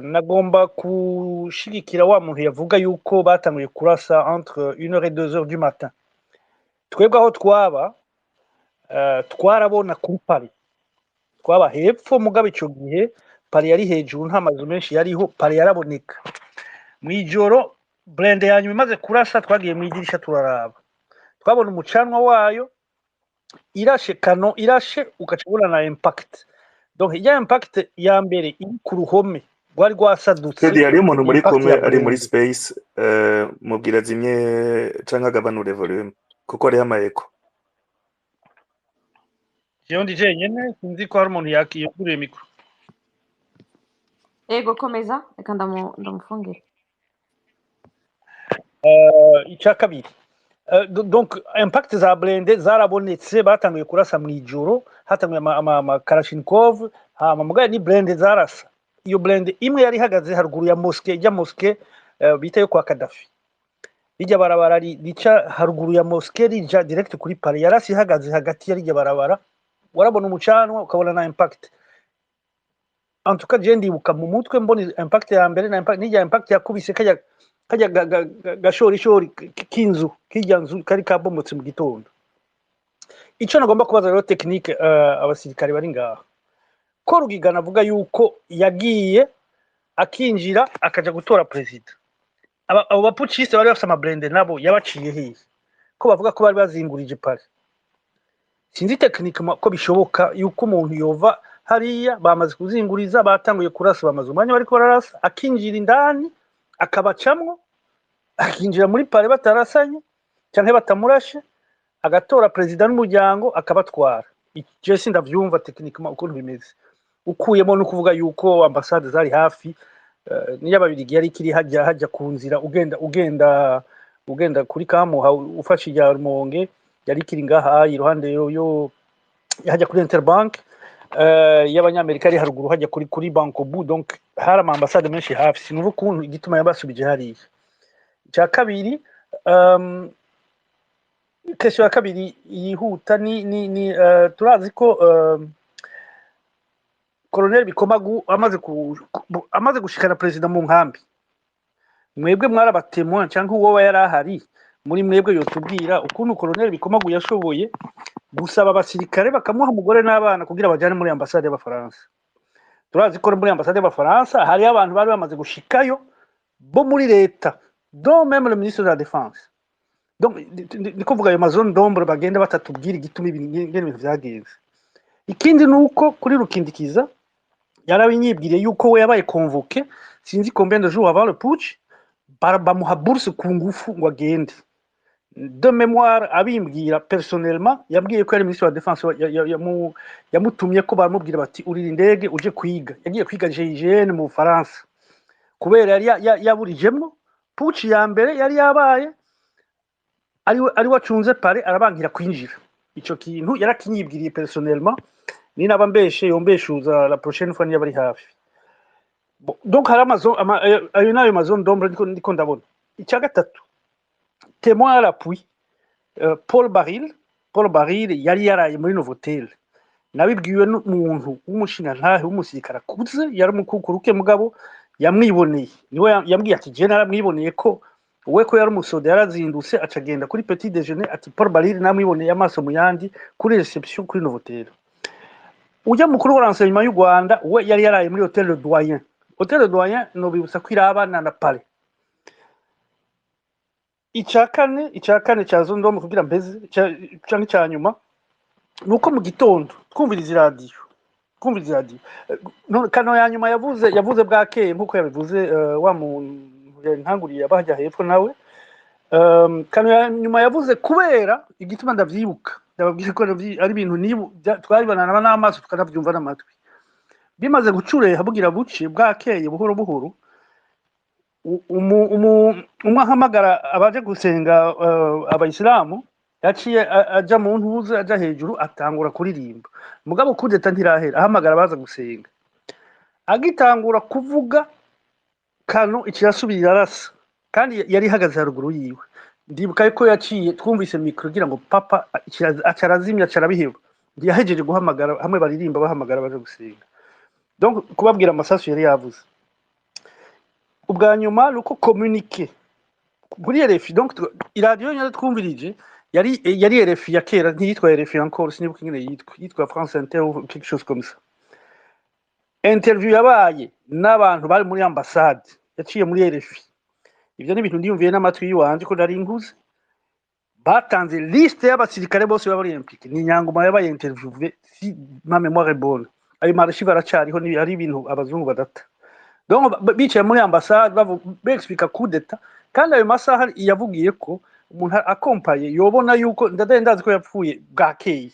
Nagomba kushigikira wa muntu yavuga yuko batanguye kurasa entre 1h et 2h du matin. Twebwe aho twaba, twarabona kuri palais, twaba hepfo, mugabo ico gihe palais yari hejuru, nta mazu menshi yariho, palais yaraboneka mw'ijoro. Blindé ya nyuma imaze kurasa, twagiye mw'idirisha turaraba, twabona umucanwa wayo irashe, canon irashe, ugaca ubona na impact. Donc ya impact ya mbere iri ku ruhome rwari rwasadutse. Teddy, hariyo umuntu Ni muri impact kumwe ya ari muri blindé. space, mubwira azimye canke agabanure volume kuko hariho ama écho. Jewe ndi jenyene, sinzi ko hari umuntu yakiyuguriye micro. Ego, komeza, reka ndamufungire. Icya kabiri, donc impact za blindé zarabonetse, batanguye kurasa mw'ijoro, hatanguye ama Kalashnikov, hama mugabo ni blindé zarasa. Iyo blindé imwe yari ihagaze haruguru ya mosquée, ijya mosquée bita yo kwa Kadafi, rijya barabara rica haruguru ya mosquée rija direct kuri palais, yarasi ihagaze hagati ya rijya barabara, warabona umucanwa ukabona na impact. En tout cas je ndibuka mu mutwe mbona impact ya mbere na impact n'ijya impact yakubise kajya gashorishori k'inzu, kijya nzu kari kabomotse mu gitondo. Ico nagomba kubaza rero technique, abasirikare bari ngaha, ko Rugigana avuga yuko yagiye akinjira akaja gutora perezida, abo ba putschistes bari bafise ama blindés nabo yabaciye hehe, ko bavuga ko bari bazingurije palais? Sinzi techniquement ko bishoboka yuko umuntu yova hariya bamaze kuzinguriza, batanguye kurasa, bamaze umwanya bariko bararasa, akinjira indani akabacamwo, akinjira muri palais batarasanye canke batamurashe, agatora perezida n'umuryango akabatwara. Je sindavyumva techniquement ukuntu bimeze, ukuyemo no kuvuga yuko ambasade zari hafi, n'iy'ababirigi yari ikiri hajya ku nzira ugenda kuri Kamuha ufashe irya Rumonge, yari ikiri ngaha iruhande yo hajya kuri Interbank, y'abanyamerika yari haruguru hajya kuri Bancobu. Donc hari ama ambassade menshi hafi, sinumva ukuntu igituma yabasubije hariya. Icya kabiri, question ya kabiri yihuta ni turazi ko Colonel Bikomagu amaze gushikana perezida mu nkambi, mwebwe mwaraba témoin cyangwa uwo yari ahari muri mwebwe yotubwira ukuntu Colonel Bikomagu yashoboye gusaba abasirikare bakamuha umugore n'abana kugira bajyane muri ambasade y'Abafaransa. Turazi ko muri ambasade y'Abafaransa hariyo abantu bari bamaze gushikayo bo muri leta, dont même le ministre de la Défense. Donc ni kuvuga ayo ma zones d'ombre bagenda batatubwira igituma ibintu ingene ibintu vyagenze. Ikindi ni uko kuri Rukindikiza yarabinyibwiriye yuko we yabaye convoqué sinzi combien de jours avant le putsch, bamuha bourse ku ngufu ngo agende. De mémoire, abimbwira personnellement, yambwiye ko yari ministre wa Défense yamutumye ko baramubwira bati: "Urira indege uje kwiga." Yagiye kwiga GIGN mu Bufaransa kubera yari yaburijemwo putsch ya mbere yari yabaye, ari wacunze palais, arabankira kwinjira. Ico kintu yarakinyibwiriye personnellement. Ni naba mbeshe yombeshuza la prochaine fois niba ari hafi. Bon, donc hari amazo ayo nayo ma zones d'ombre ndiko ndabona. Icya gatatu, témoin à l'appui, Paul Baril. Paul Baril yari yaraye muri Novotel. Nabibwiwe n'umuntu w'umushingantahe w'umusirikare akuze, yari umukukuruke mugabo yamwiboneye. Niwe yambwiye ati: "Je naramwiboneye ko we ko yari umusoda, yarazindutse acagenda kuri petit déjeuner." Ati: "Paul Baril namwiboneye amaso mu yandi kuri réception kuri Novotel." Ujya mukuru wa renseignement y'u Rwanda we yari yaraye muri Hotel Le Doyen. Hotel Le Doyen nobibutsa ko irabana na palais. Icya kane cya zone d'ombre kugira mbeze canke icya nyuma, ni uko mu gitondo twumviriza iradiyo. Kano ya nyuma yavuze bwakeye nkuko yabivuze, wa muntu yankanguriye abajya hepfo nawe. Kano ya nyuma yavuze kubera igituma ndavyibuka, ndababwira ko ari ibintu twabibonana n'amaso tukanavyumva n'amatwi. Bimaze gucureha bugira buce bwakeye buhoro buhoro, umwe ahamagara abaje gusenga, abayisilamu, yaciye aja mu ntuze, aja hejuru, atangura kuririmba. Mugabo kudeta ntirahera, ahamagara abaza gusenga. Agitangura kuvuga, kano ikirasubira arasa kandi yari ihagaze haruguru yiwe. Ndibuka yuko yaciye twumvise micro igira ngo papa, aca arazimya, aca arabiheba. Ntiyahejeje guhamagara hamwe baririmba bahamagara baje gusenga. Donc kubabwira amasasu yari yavuze. Ubwa nyuma ni uko communiqué kuri RFI, donc iradiyo nyine twumvirije yari RFI ya kera, ntiyitwa RFI encore, sinibuka ingene yitwa France Inter ou quelque chose comme ça. Interview yabaye n'abantu bari muri ambassade yaciye muri RFI. Ivyo ni ibintu ndiyumviye n'amatwi yiwanje ko nari nkuze. Batanze liste y'abasirikare bose baba bari impliqué. Ni Nyangoma yabaye interviewé, si ma mémoire est bonne. Ayo ma archives aracariho, ni ari ibintu abazungu badata. Donc bicaye muri ambassade bexplica coup d'état, kandi ayo masaha yavugiye ko umuntu akompaye yobona yuko Ndadaye, ndazi ko yapfuye bwakeye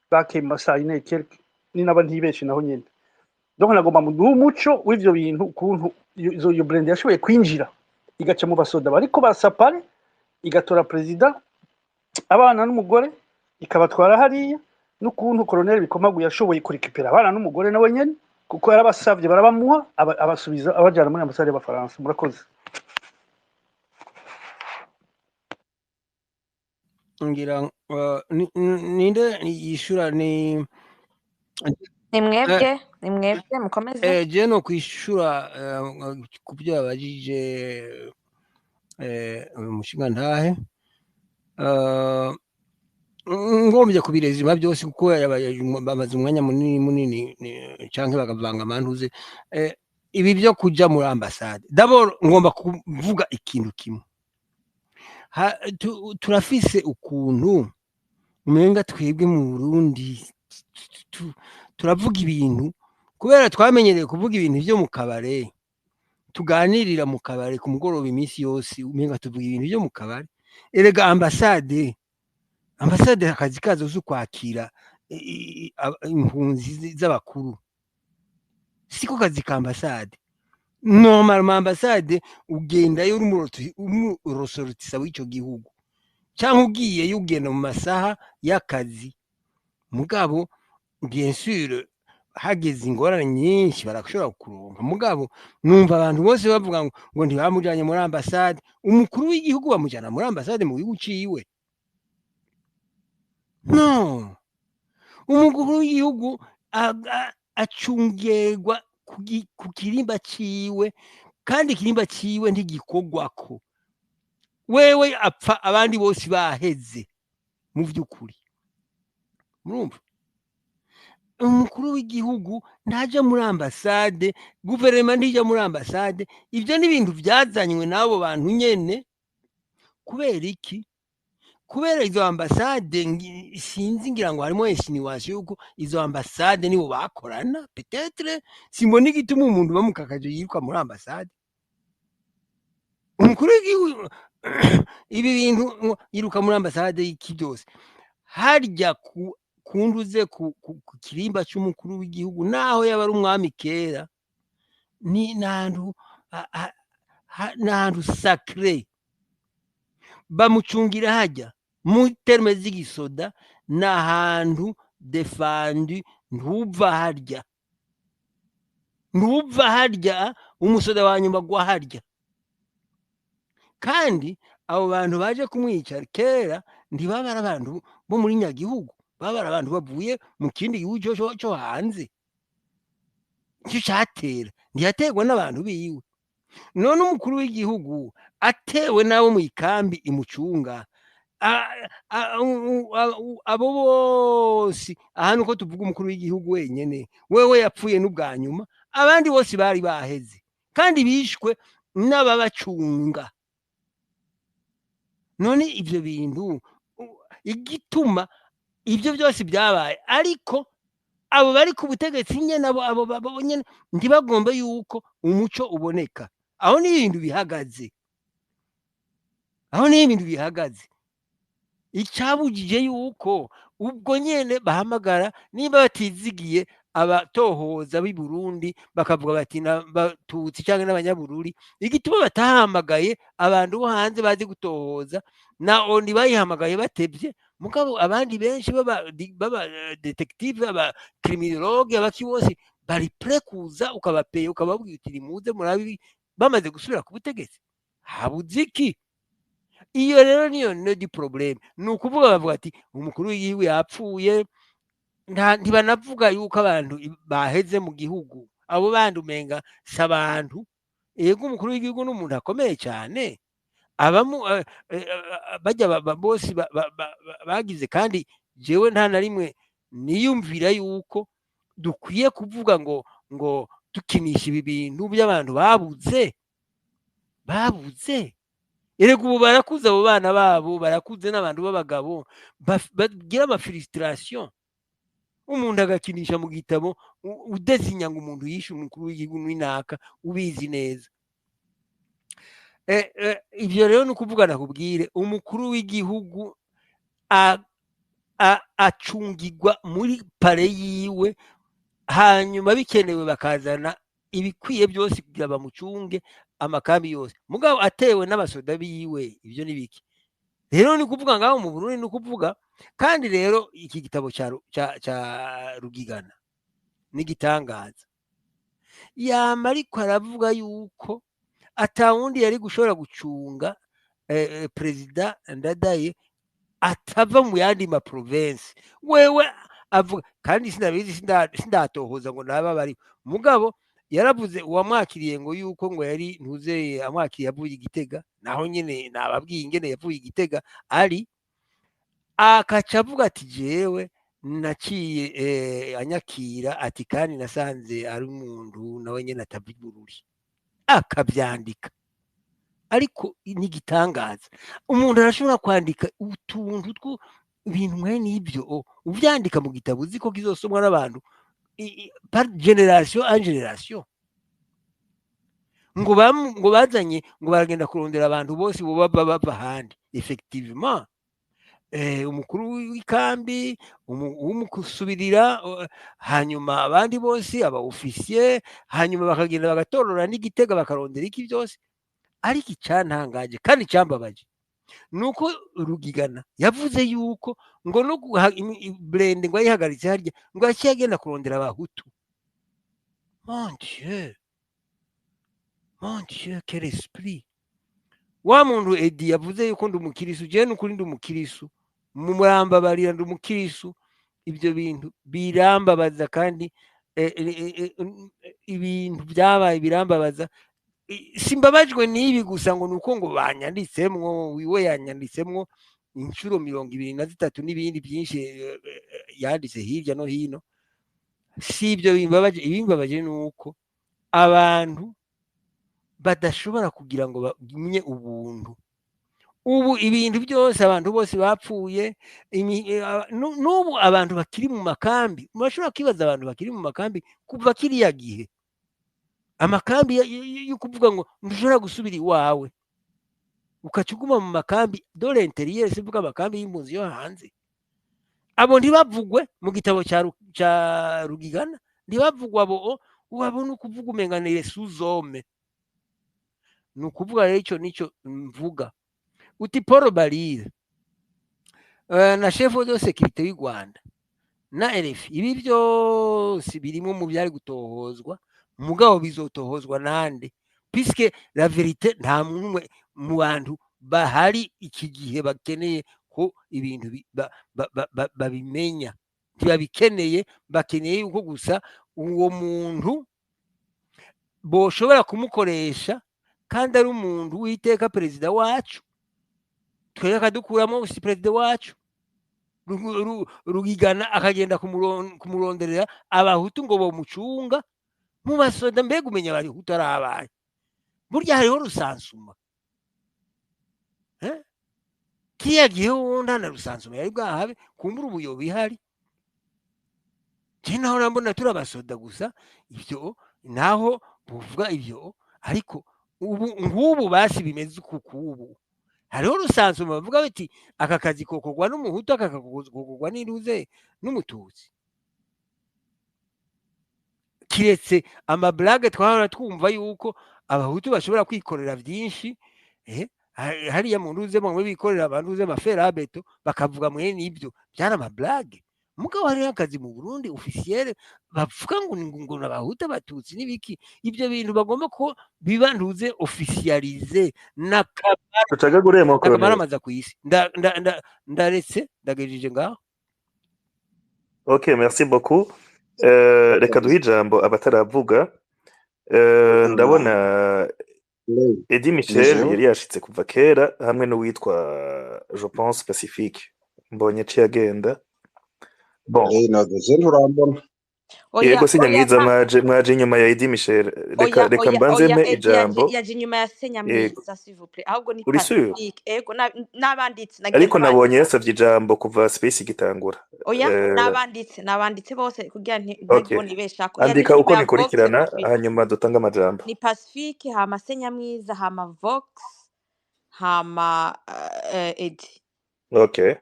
bwakeye mu masaha 4 quelque, ni naba ntibeshe naho nyene. Donc nagomba muduhe umuco w'ivyo bintu, ukuntu iyo blindé yashoboye kwinjira igaca mu basoda bariko basapare, igatora perezida, abana n'umugore, ikabatwara hariya, n'ukuntu Colonel Bikomagu yashoboye kurekipera abana n'umugore nawe nyene, kuko yarabasavye barabamuha, abasubiza abajana muri ambasade y'Abafaransa. Murakoze. Ngira ninde yishura ni Ni mwebwe, ni mwebwe, mukomeze. Je no kwishura ku byo yabajije uyu mushingantahe. Ngombye kubirezima byose kuko bamaze umwanya munini munini canke bagavanga amantuze. Ibi byo kuja muri ambasade, d'abord ngomba kuvuga ikintu kimwe. Turafise ukuntu umenga twebwe mu Burundi turavuga ibintu kubera twamenyereye kuvuga ibintu vyo mu kabare, tuganirira mu kabare ku mugoroba iminsi yose, umenga tuvuga ibintu vyo mu kabare. Erega ambasade akazi kazo zo kwakira impunzi z'abakuru, siko kazi ka ambasade. Normalement ambasade ugendayo uri umuresortissant w'ico gihugu, canke ugiyeyo ugenda mu masaha y'akazi. Mugabo bien sûr Hageze ingorane nyinshi barashobora kuronka. Mugabo numva abantu bose bavuga ngo ntibamujanye muri ambasade. Umukuru w'igihugu bamujana muri ambasade mu gihugu ciwe? No, umukuru w'igihugu acungerwa ku kirimba ciwe, kandi ikirimba ciwe ntigikorwako. Wewe apfa abandi bose baheze. Mu vy'ukuri, murumva, umukuru w'igihugu ntaja muri ambasade, guverinoma ntija muri ambasade. Ivyo ni ibintu vyazanywe n'abo bantu nyene. Kubera iki? Kubera izo ambasade, sinzi, ngira ngo harimo insinuation yuko izo ambasade nibo bakorana peut-être. Simbona igituma umuntu bamukakaje yiruka muri ambasade. Umukuru w'igihugu, ibi bintu ngo yiruka muri ambasade, iki byose harya ku kunduze ku kirimba c'umukuru w'igihugu, naho yaba ari umwami kera, ni nahantu nahantu sacré, bamucungira hajya mu termes z'igisoda, ni ahantu défendu. Ntuva harya, ntuva harya, umusoda wa nyuma gwa harya. Kandi abo bantu baje kumwica kera ntibaba ari abantu bo muri nyagihugu, baba ari abantu bavuye mu kindi gihugu cyo hanze. Nicyo catera, ntiyaterwa n'abantu biwe. None umukuru w'igihugu atewe n'abo mu ikambi imucunga, abo bose aha, nuko tuvuga umukuru w'igihugu wenyene, wewe yapfuye n'ubwa nyuma, abandi bose bari baheze kandi bishwe n'ababacunga. None ivyo bintu, igituma ivyo byose byabaye, ariko abo bari ku butegetsi nyene, abo nyene ntibagombe yuko umuco uboneka. Aho ni ibintu bihagaze, aho ni ibintu bihagaze. Icabujije yuko ubwo nyene bahamagara, niba batizigiye abatohoza b'i Burundi, bakavuga bati n'abatutsi canke n'abanyabururi, igituma batahamagaye abantu bo hanze bazi gutohoza? Na ONU bayihamagaye batevye, mugabo abandi benshi baba détective, aba criminologue, abaki bose bari prêts kuza, ukabapeye, ukababwira uti nimuze murabe ibi. Bamaze gusubira ku butegetsi, habuze iki? Iyo rero niyo nœud du problème. Ni ukuvuga, bavuga ati umukuru w'igihugu yapfuye, ntibanavuga yuko abantu baheze mu gihugu. Abo bandi umenga si abantu. Yego, umukuru w'igihugu ni umuntu akomeye cyane, abamu bajya bose bagize. Kandi jewe nta na rimwe niyumvira yuko dukwiye kuvuga ngo dukinisha ibi bintu by'abantu babuze, babuze. Erega ubu barakuze, abo bana babo barakuze, n'abantu b'abagabo bagira ama frustration. Umuntu agakinisha mu gitabo, udesinya ngo umuntu yishe umukuru w'igihugu n'inaka, ubizi neza. Ivyo rero ni ukuvuga, nakubwire, umukuru w'igihugu acungirwa muri palais yiwe, hanyuma bikenewe bakazana ibikwiye byose kugira bamucunge amakambi yose. Mugabo atewe n'abasoda biwe, ivyo ni biki? Rero ni kuvuga ngaho mu Burundi, ni ukuvuga kandi rero iki gitabo ca Rugigana n'igitangaza. Yama ariko aravuga yuko atawundi yari gushobora gucunga perezida Ndadaye atava mu yandi ma province. Wewe avuga, kandi sinabizi, sindatohoza ngo naba bari, mugabo yaravuze uwamwakiriye ngo yuko ngo yari ntuzeye amwakiriye avuye Igitega. Naho nyene nababwiye ingene yavuye Igitega, ari akaca avuga ati jewe naciye anyakira, ati kandi nasanze ari umuntu nawe nyene atava i Bururi. Akavyandika, ariko n'igitangaza, umuntu arashobora kwandika utuntu two ibintu mwene ibyo, uvyandika mu gitabo uzi ko kizosomwa n'abantu par génération en génération. Ngo bazanye, ngo baragenda kurondera abantu bose bo bava ahandi. Effectivement, umukuru w'ikambi, uwumukusubirira, hanyuma abandi bose aba officier, hanyuma bakagenda bagatorora n'Igitega, bakarondera iki byose. Ariko icyantangaje kandi cyambabaje nuko Rugigana yavuze yuko ngo no blindé ngo ayihagaritse harya, ngo yaciye agenda kurondera abahutu. Mon Dieu, mon Dieu, quel esprit! Wa muntu Edi yavuze yuko ndi umukirisu, jewe nukuri ndi umukirisu, murambabarira, ndi umukirisu. Ibyo bintu birambabaza kandi ibintu byabaye birambabaza. Simbabajwe n'ibi gusa ngo nuko ngo banyanditsemwo, wiwe yanyanditsemwo inshuro 23 n'ibindi byinshi yanditse hirya no hino. Si ibyo bimbabaje, ibimbabaje ni uko abantu badashobora kugira ngo bagumye ubuntu. Ubu ibintu byose, abantu bose bapfuye, n'ubu abantu bakiri mu makambi, murashobora kwibaza abantu bakiri mu makambi kuva kiriya gihe, amakambi yo kuvuga ngo ntushobora gusubira iwawe, ukaca uguma mu makambi de l'intérieur, sivuga amakambi y'impunzi yo hanze. Abo ntibavugwe mu gitabo ca Rugigana, ntibavugwa abo, wabona ukuvuga umenga ni sous-hommes. Ni ukuvuga rero ico nico mvuga. Uti Paul Barire na chef de sécurité y'u Rwanda na RFI, ibi byose birimo mu byari gutohozwa, mugabo bizotohozwa nande? Puisque la vérité, nta muntu mu bantu bahari iki gihe bakeneye ko ibintu babimenya, ntibabikeneye. Bakeneye yuko gusa uwo muntu boshobora kumukoresha, kandi ari umuntu w'iteka, perezida wacu, twebwe akadukuramo si perezida wacu. Rugigana akagenda kumuronderera abahutu ngo bomucunga mu basoda. Mbega umenya abahutu ari abahe? Burya hariho recensement, eh? Kiriya gihe wundi nta na recensement yari bwahabe, kumbura ubuyobe ihari. Je naho mbona turi abasoda gusa, ibyo naho buvuga ibyo. Ariko ubu nk'ubu basi bimeze uku, kubu hariho recensement, bavuga bati aka kazi kokorwa n'umuhutu, aka kokorwa n'intuze n'umututsi. Kiretse ama blagues twahora twumva yuko abahutu bashobora kwikorera byinshi, hariya mu ntuze bamwe bikorera abantu ama fer à béton, bakavuga mwene ibyo byari ama blagues. Mugabo hariho akazi mu Burundi officiel bavuga ngo ni ngo abahutu, abatutsi n'ibiki. Ibyo bintu bagomba ko biba ntuze officialisé na Tucagaguremo, colonel. Akamaramaza ku isi. Ndaretse, ndagejeje ngaho. Ok, merci beaucoup. Reka duhe ijambo abataravuga. Ndabona Eddie Michel Jewe. yari yashitse kuva kera, hamwe n'uwitwa, je pense, Pacifique. Mbonye aciye agenda. Bon. No, je nturambona. Oya. Yego, Oya. Sinyamwiza, Nta mwaje inyuma ya Eddie Michel. Reka Oya. reka Oya. mbanze Oya. mpe Edi yaje ijambo. yaje inyuma ya Yego. Senyamwiza, s'il vous plaît. Ahubwo ni Uri sûr? Pacifique. Ego, n'abanditse nagiye Ariko nabonye ndabandika. yasavye ijambo kuva space igitangura. Oya, nabanditse bose kugira Ok. ntagire nibeshako. Yaje Andika inyuma uko ya Vox bikurikirana, ensuite. hanyuma dutange amajambo. Ni Pacifique, hama Senyamwiza, hama Vox, hama Edi. Ok.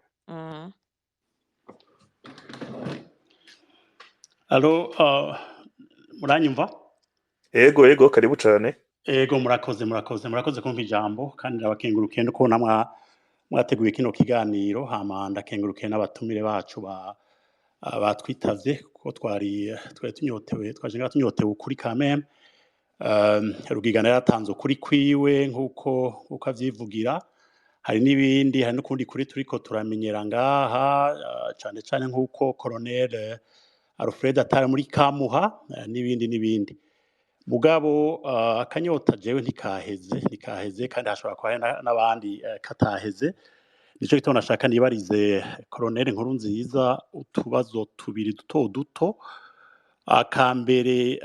Allô, muranyumva? Ego, karibu cane. Ego, murakoze, murakoze, murakoze kumpa ijambo, kandi ndabakengurukiye no kubona mwateguye kino kiganiro. Hama ndakengurukiye n'abatumire bacu batwitavye, kuko twari tunyotewe, twaje ngaha tunyotewe ukuri quand même. Rugigana yaratanze ukuri kwiwe nkuko avyivugira. Hari n'ibindi, hari n'ukundi kuri turiko turamenyera ngaha, cane cane nkuko Colonel Alfred atari muri Kamuha, n'ibindi n'ibindi. Mugabo akanyota jewe ntikaheze, kandi hashobora kuba hari n'abandi kataheze. Nico gituma nashaka nibarize Colonel Nkurunziza utubazo tubiri duto duto. Akambere,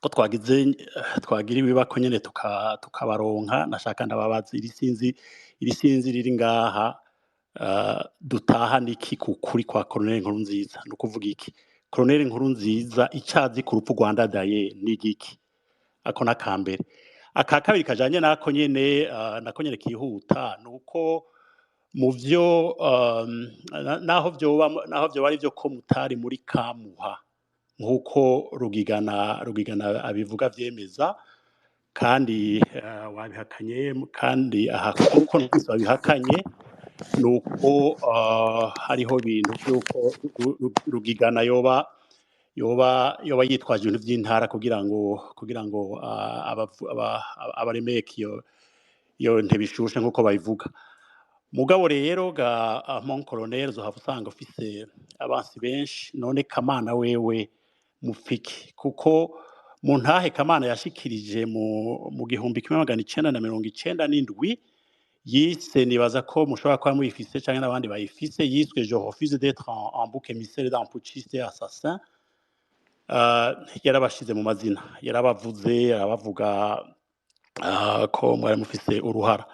ko twagize twagira ibibako nyene tukabaronka, nashaka ndababaza iri sinzi riri ngaha, dutaha niki ku kuri kwa Colonel Nkurunziza? Ni ukuvuga iki, Colonel Nkurunziza icazi ku rupfu rwa Ndadaye ni igiki? Ako nakambere. Aka kabiri kajanye nako nyene, nako nyene kihuta, nuko mu vyo naho vyoba ari vyo ko mutari muri Kamuha nkuko Rugigana abivuga vyemeza, kandi wabihakanye, kandi aha kuko numvise wabihakanye, nuko hariho ibintu vy'uko Rugigana yoba Yoba yitwaje ibintu vy'intara kugira ngo abaremeke iyo ntebe ishushe nk'uko babivuga. Mugabo rero ga mon colonel, uzohava usanga ufise abansi benshi. None Kamana wewe mufiki, kuko mu ntahe Kamana yashikirije mu 1997 yise, nibaza ko mushobora kuba muyifise canke n'abandi bayifise, yiswe "Je refuse d'être un bouc émissaire d'un putschiste et assassin". Yarabashize mu mazina, yarabavuze, arabavuga ko mwari mufise uruhara.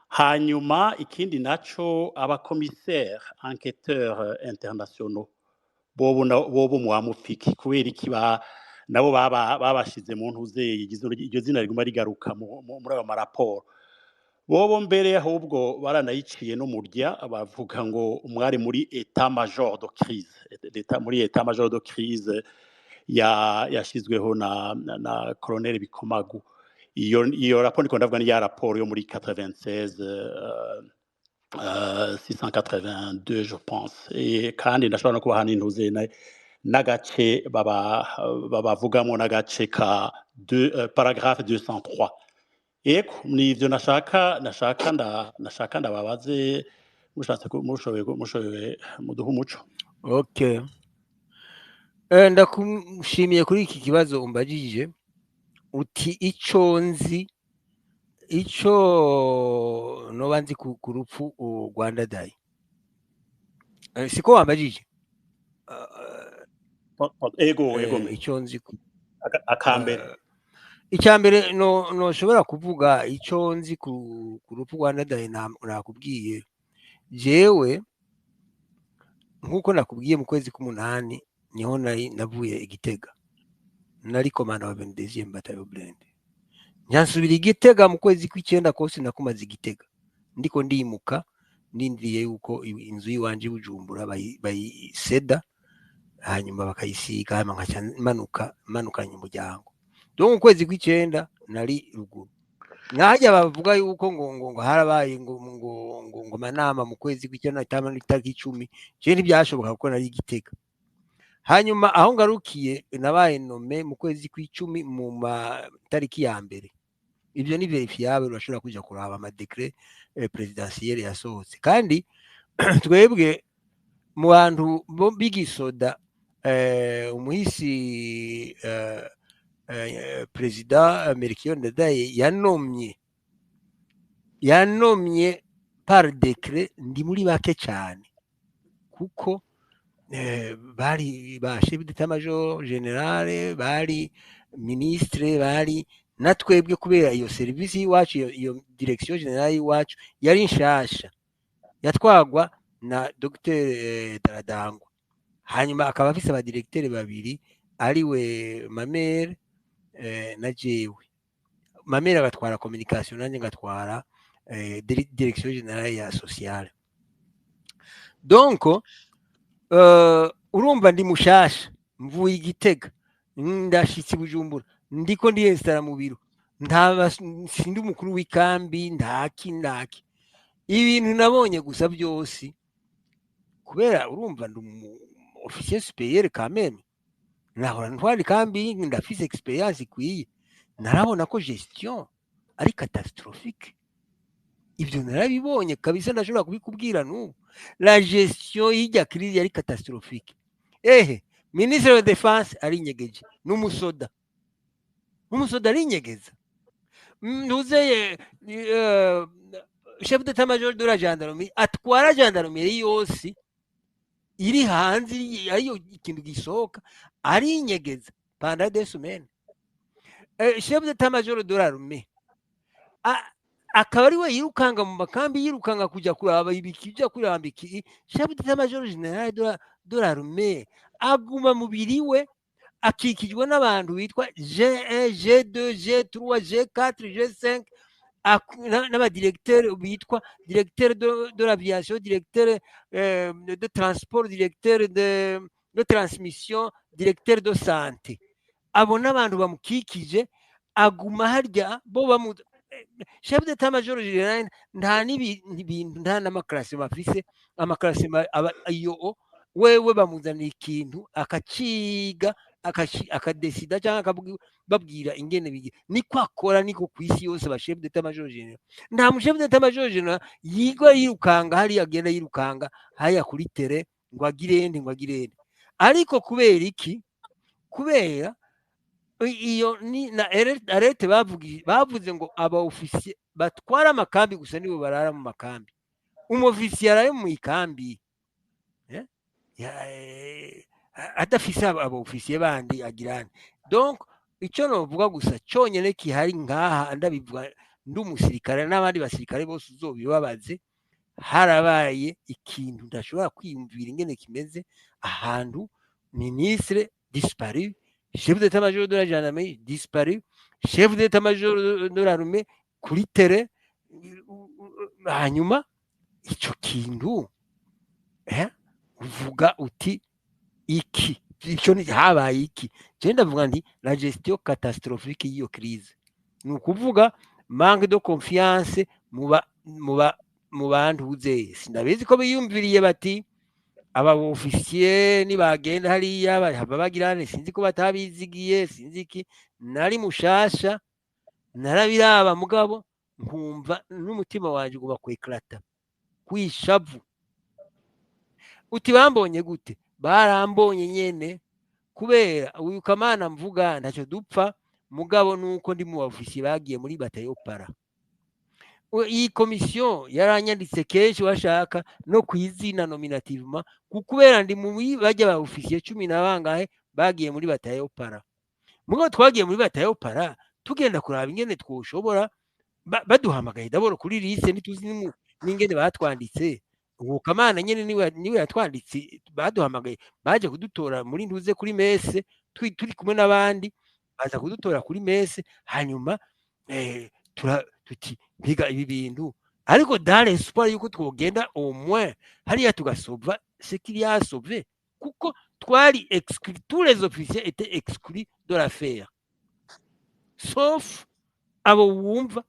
Hanyuma ikindi naco, abacommissaires enquêteurs internationaux bobo bobo mwamufiki, kubera iki nabo babashize mu ntuze iryo zina riguma rigaruka muri ayo maraporo? Bobo mbere ahubwo baranayiciye no murya, bavuga ngo mwari muri état major de crise, muri état major de crise yashizweho na colonel Bikomagu. Iyo raporo ndiko ndavuga ni ya raporo yo muri 96 682, je pense. Et kandi ndashobora no kubaha n'intuze n'agace babavugamo, n'agace ka paragraphe 203. Eko nivyo nashaka ndababaze, mushatse mushoboye muduhe umuco. Okay. Ndakushimiye kuri iki kibazo umbajije, uti ico nzi, ico noba nzi ku rupfu rwa Ndadaye. Siko wambajije? Ego. Ico nzi ku Akambere. Icya mbere no noshobora kuvuga ico nzi ku rupfu rwa Ndadaye, nakubwiye jewe, nkuko nakubwiye, mu kwezi k'umunani niho nari navuye i Gitega, nari commandant wa 22e bataillon blindé, nyansubira i Gitega mu kwezi kw'icenda kose. Nakumaze i Gitega ndiko ndimuka, ndindiriye yuko inzu y'iwanje i Bujumbura bayiseda, hanyuma bakayisiga, hanyuma nkaca manuka manukanye umuryango. Donc mu kwezi kw'icenda nari ruguru. Nkajya bavuga yuko ngo harabaye ngo manama mu kwezi kw'icenda itariki 10, je ntibyashoboka kuko nari i Gitega. Hanyuma aho ngarukiye, nabaye nommé mu kwezi kw'icumi mu matariki ya mbere. Ibyo ni vérifiable, urashobora kuja kuraba amadécrets présidentiels yasohotse. Kandi twebwe mu bantu bo b'igisoda, umuhisi perezida Melchior Ndadaye yanomye par décret, ndi muri bake cyane, kuko bari ba chef d'état major général, bari ministre, bari na twebwe, kubera iyo service y'iwacu, iyo direction générale y'iwacu yari nshasha, yatwagwa na Dr Daradangwa, hanyuma akaba afise abadirecteurs babiri, ariwe Mamere na jewe. Mamere agatwara communication, nanjye ngatwara direction générale ya sociale. Donc urumva ndi mushasha, mvuye i Gitega, ndashitse i Bujumbura, ndiko ndiyinstalla mu biro, ntaba sindi umukuru w'ikambi, ntaki ntaki. Ibintu nabonye gusa byose, kubera urumva ndi umu officier supérieur quand même, nahora ntwara ikambi, ndafise expérience ikwiye, narabona ko gestion ari catastrophique. Ibyo narabibonye kabisa, ndashobora kubikubwira n'ubu. La gestion y'irya crise yari catastrophique. Ehe, ministre de défense arinyegeje, n'umusoda, umusoda arinyegeza. Ntuzeye chef d'état major de la gendarmerie atwara gendarmerie yose iri hanze, ariyo ikintu gisohoka, arinyegeza pendant 2 semaines. Chef d'état major de l'armée akaba ari we yirukanga mu makambi, yirukanga kujya kuraba ibiki, bijya kuraba iki. Chef d'état major général de l'armée aguma mu biri we, akikijwe n'abantu bitwa G1, G2, G3, G4, G5, n'abadirecteurs bitwa directeur de l'aviation, directeur de transport, directeur de transmission, directeur de santé. Abo n'abantu bamukikije, aguma harya bo bamu chef d'état major général, nta n'ibintu, nta n'amaclassements afise, amaclassements aba iyo Wewe bamuzanira ikintu akaciga, akadesida cyangwa akababwira ingene bigira, niko akora, niko ku isi yose ba chef d'état major général. Nta mu chef d'état major général yigwa yirukanga hariya, agenda yirukanga hariya kuri terrain ngo agirende, ngo agirende. Ariko kubera iki? Kubera iyo ni na arrêté bavuze ngo aba officier batwara amakambi gusa nibo barara mu makambi. Umofisiye araye mu ikambi adafise aba ofisiye bandi agirane. Donc icyo novuga gusa cyonyine kihari ngaha, ndabivuga ndi umusirikare n'abandi basirikare bose uzobibabaze, harabaye ikintu ndashobora kwiyumvira ingene kimeze ahantu ministre disparu, chef d'état-major de la gendarmerie disparu, chef d'état-major de l'armée kuri terrain. Hanyuma ico kintu uvuga uti iki ico ni habaye iki? Je ndavuga nti la gestion catastrophique y'iyo crise, ni ukuvuga manque de confiance mu bantu uzeye. Sindabizi ko biyumviriye bati aba ofisiye nibagenda hariya bahava bagirane, sinzi ko batabizigiye, sinzi iki. Nari mushasha, narabiraba, mugabo nkumva n'umutima wanje ugomba kweklata kwishavu. Uti bambonye gute? Barambonye nyene kubera uyu Kamana mvuga ntacyo dupfa, mugabo nuko ndi mu ofisiye bagiye muri batayo para. Iyi komisiyo yaranyanditse kenshi washaka no kwizina nominativement, kubera ndi mu bajya ba ofisiye 10 na bangahe bagiye muri batayo para. Mugabo twagiye muri batayo para tugenda kuraba ingene twoshobora, baduhamagaye d'abord kuri liste, ntituzi n'ingene batwanditse. Uwo Kamana nyene niwe yatwanditse, baduhamagaye baje kudutora muri ntuze kuri messe, turi kumwe n'abandi baza kudutora kuri messe. Hanyuma tuti mbiga ibi bintu, ariko dans l'espoir yuko twogenda au moins hariya tugasauva ce qu'il y a à sauver, kuko twari exclus, tous les officiers étaient exclus de l'affaire sauf abo wumva,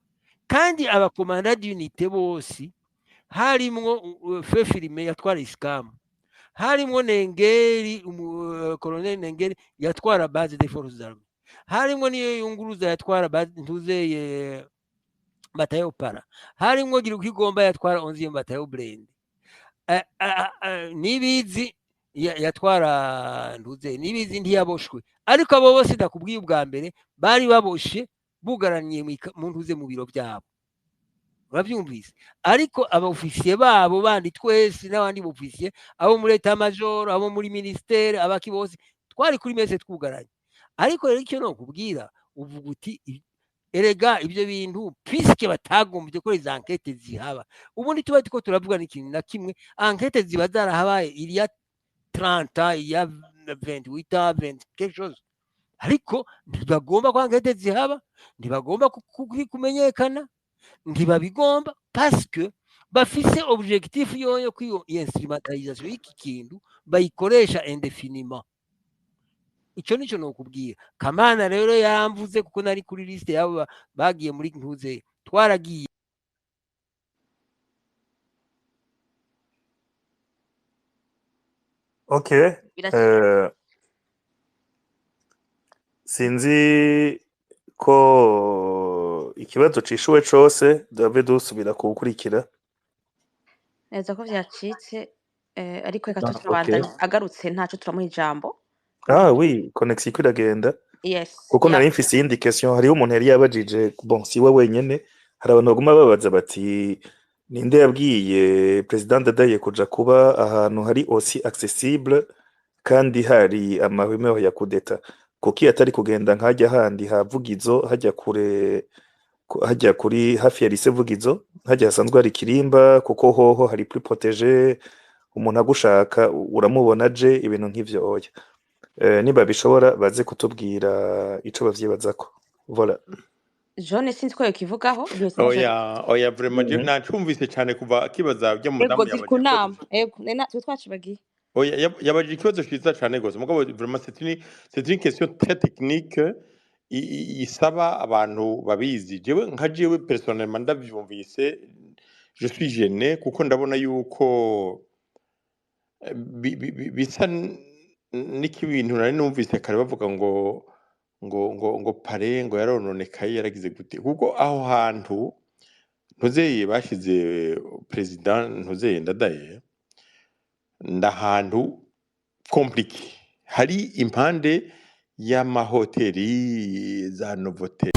kandi abakomanda d'unité bose harimwo feu Filime yatwara ISCAM, harimwo Nengeri, colonel Nengeri yatwara base des forces armées, harimwo niyo Yunguruza yatwara base ntuzeye batayo para, harimwo Girukigomba yatwara 11e batayo blindé, Nibizi yatwara ntuze, Nibizi ntiyaboshwe, ariko abo bose ndakubwiye ubwa mbere bari baboshe bugaraniye mu ntuze mu biro byabo, urabyumvise. Ariko abaofisiye babo bandi twese n'abandi bofisiye abo muri état major, abo muri ministère, abaki bose twari kuri messe twugaranye. Ariko rero icyo nokubwira, uvuga uti erega ibyo bintu puisque batagombye ko izo enquête zihaba, ubundi tuba turiko turavuga n'ikintu na kimwe, enquête ziba zarahabaye il y a 30 ans, il y a 28 ans, 20 quelque chose, ariko ntibagomba ko enquête zihaba, ntibagomba kumenyekana, ntibabigomba parce que bafise objectif yoyo ko iyo instrumentalisation y'iki kintu bayikoresha indéfiniment. Ico nico nokubwira. Kamana rero yamvuze kuko nari kuri liste yabo bagiye muri ntuze, twaragiye. Ok. Birashika. Sinzi ko ikibazo cishuwe cose, duhave dusubira kuwukurikira. Neza ko vyacitse, ariko reka Ah, ok. turabandanya, agarutse ntaco turamuha ijambo. Ah oui, connexion iko iragenda. Yes. Kuko Ya. nari mfise iyindi question, hariho umuntu yari yabajije, bon si we wenyene, hari abantu baguma babaza bati ninde yabwiye président Ndadaye kuja kuba ahantu hari aussi accessible kandi hari amahwemero ya coup d'état, kuki atari kugenda nkajya handi ha Vugizo, hajya kure, hajya kuri hafi ya lycée Vugizo, hajya hasanzwe hari kirimba, kuko hoho hari plus protégé, umuntu agushaka uramubona aje, ibintu nk'ivyo. Oya, niba bishobora baze kutubwira ico bavyibazako. Voilà. Jone sinzi ko yokivugaho byose na Jone. Oya, oya, vraiment je nacumvise cyane kuva akibaza byo Ego mudamu ziri yabajije ku ikibazo. nama, ego nena twe twacibagiye. Oya, yabajije ikibazo cyiza cyane gose, mugabo vraiment c'est une question très technique isaba abantu babizi. Jewe nka jewe personnellement ndavyumvise, je suis gêné kuko ndabona yuko Bisa n'ikibintu nari numvise kare bavuga ngo palais ngo yarononekaye, yaragize gute, kuko aho hantu ntuzeye bashize président ntuzeye Ndadaye, ndahantu compliqué, hari impande y'amahoteli za Novotel.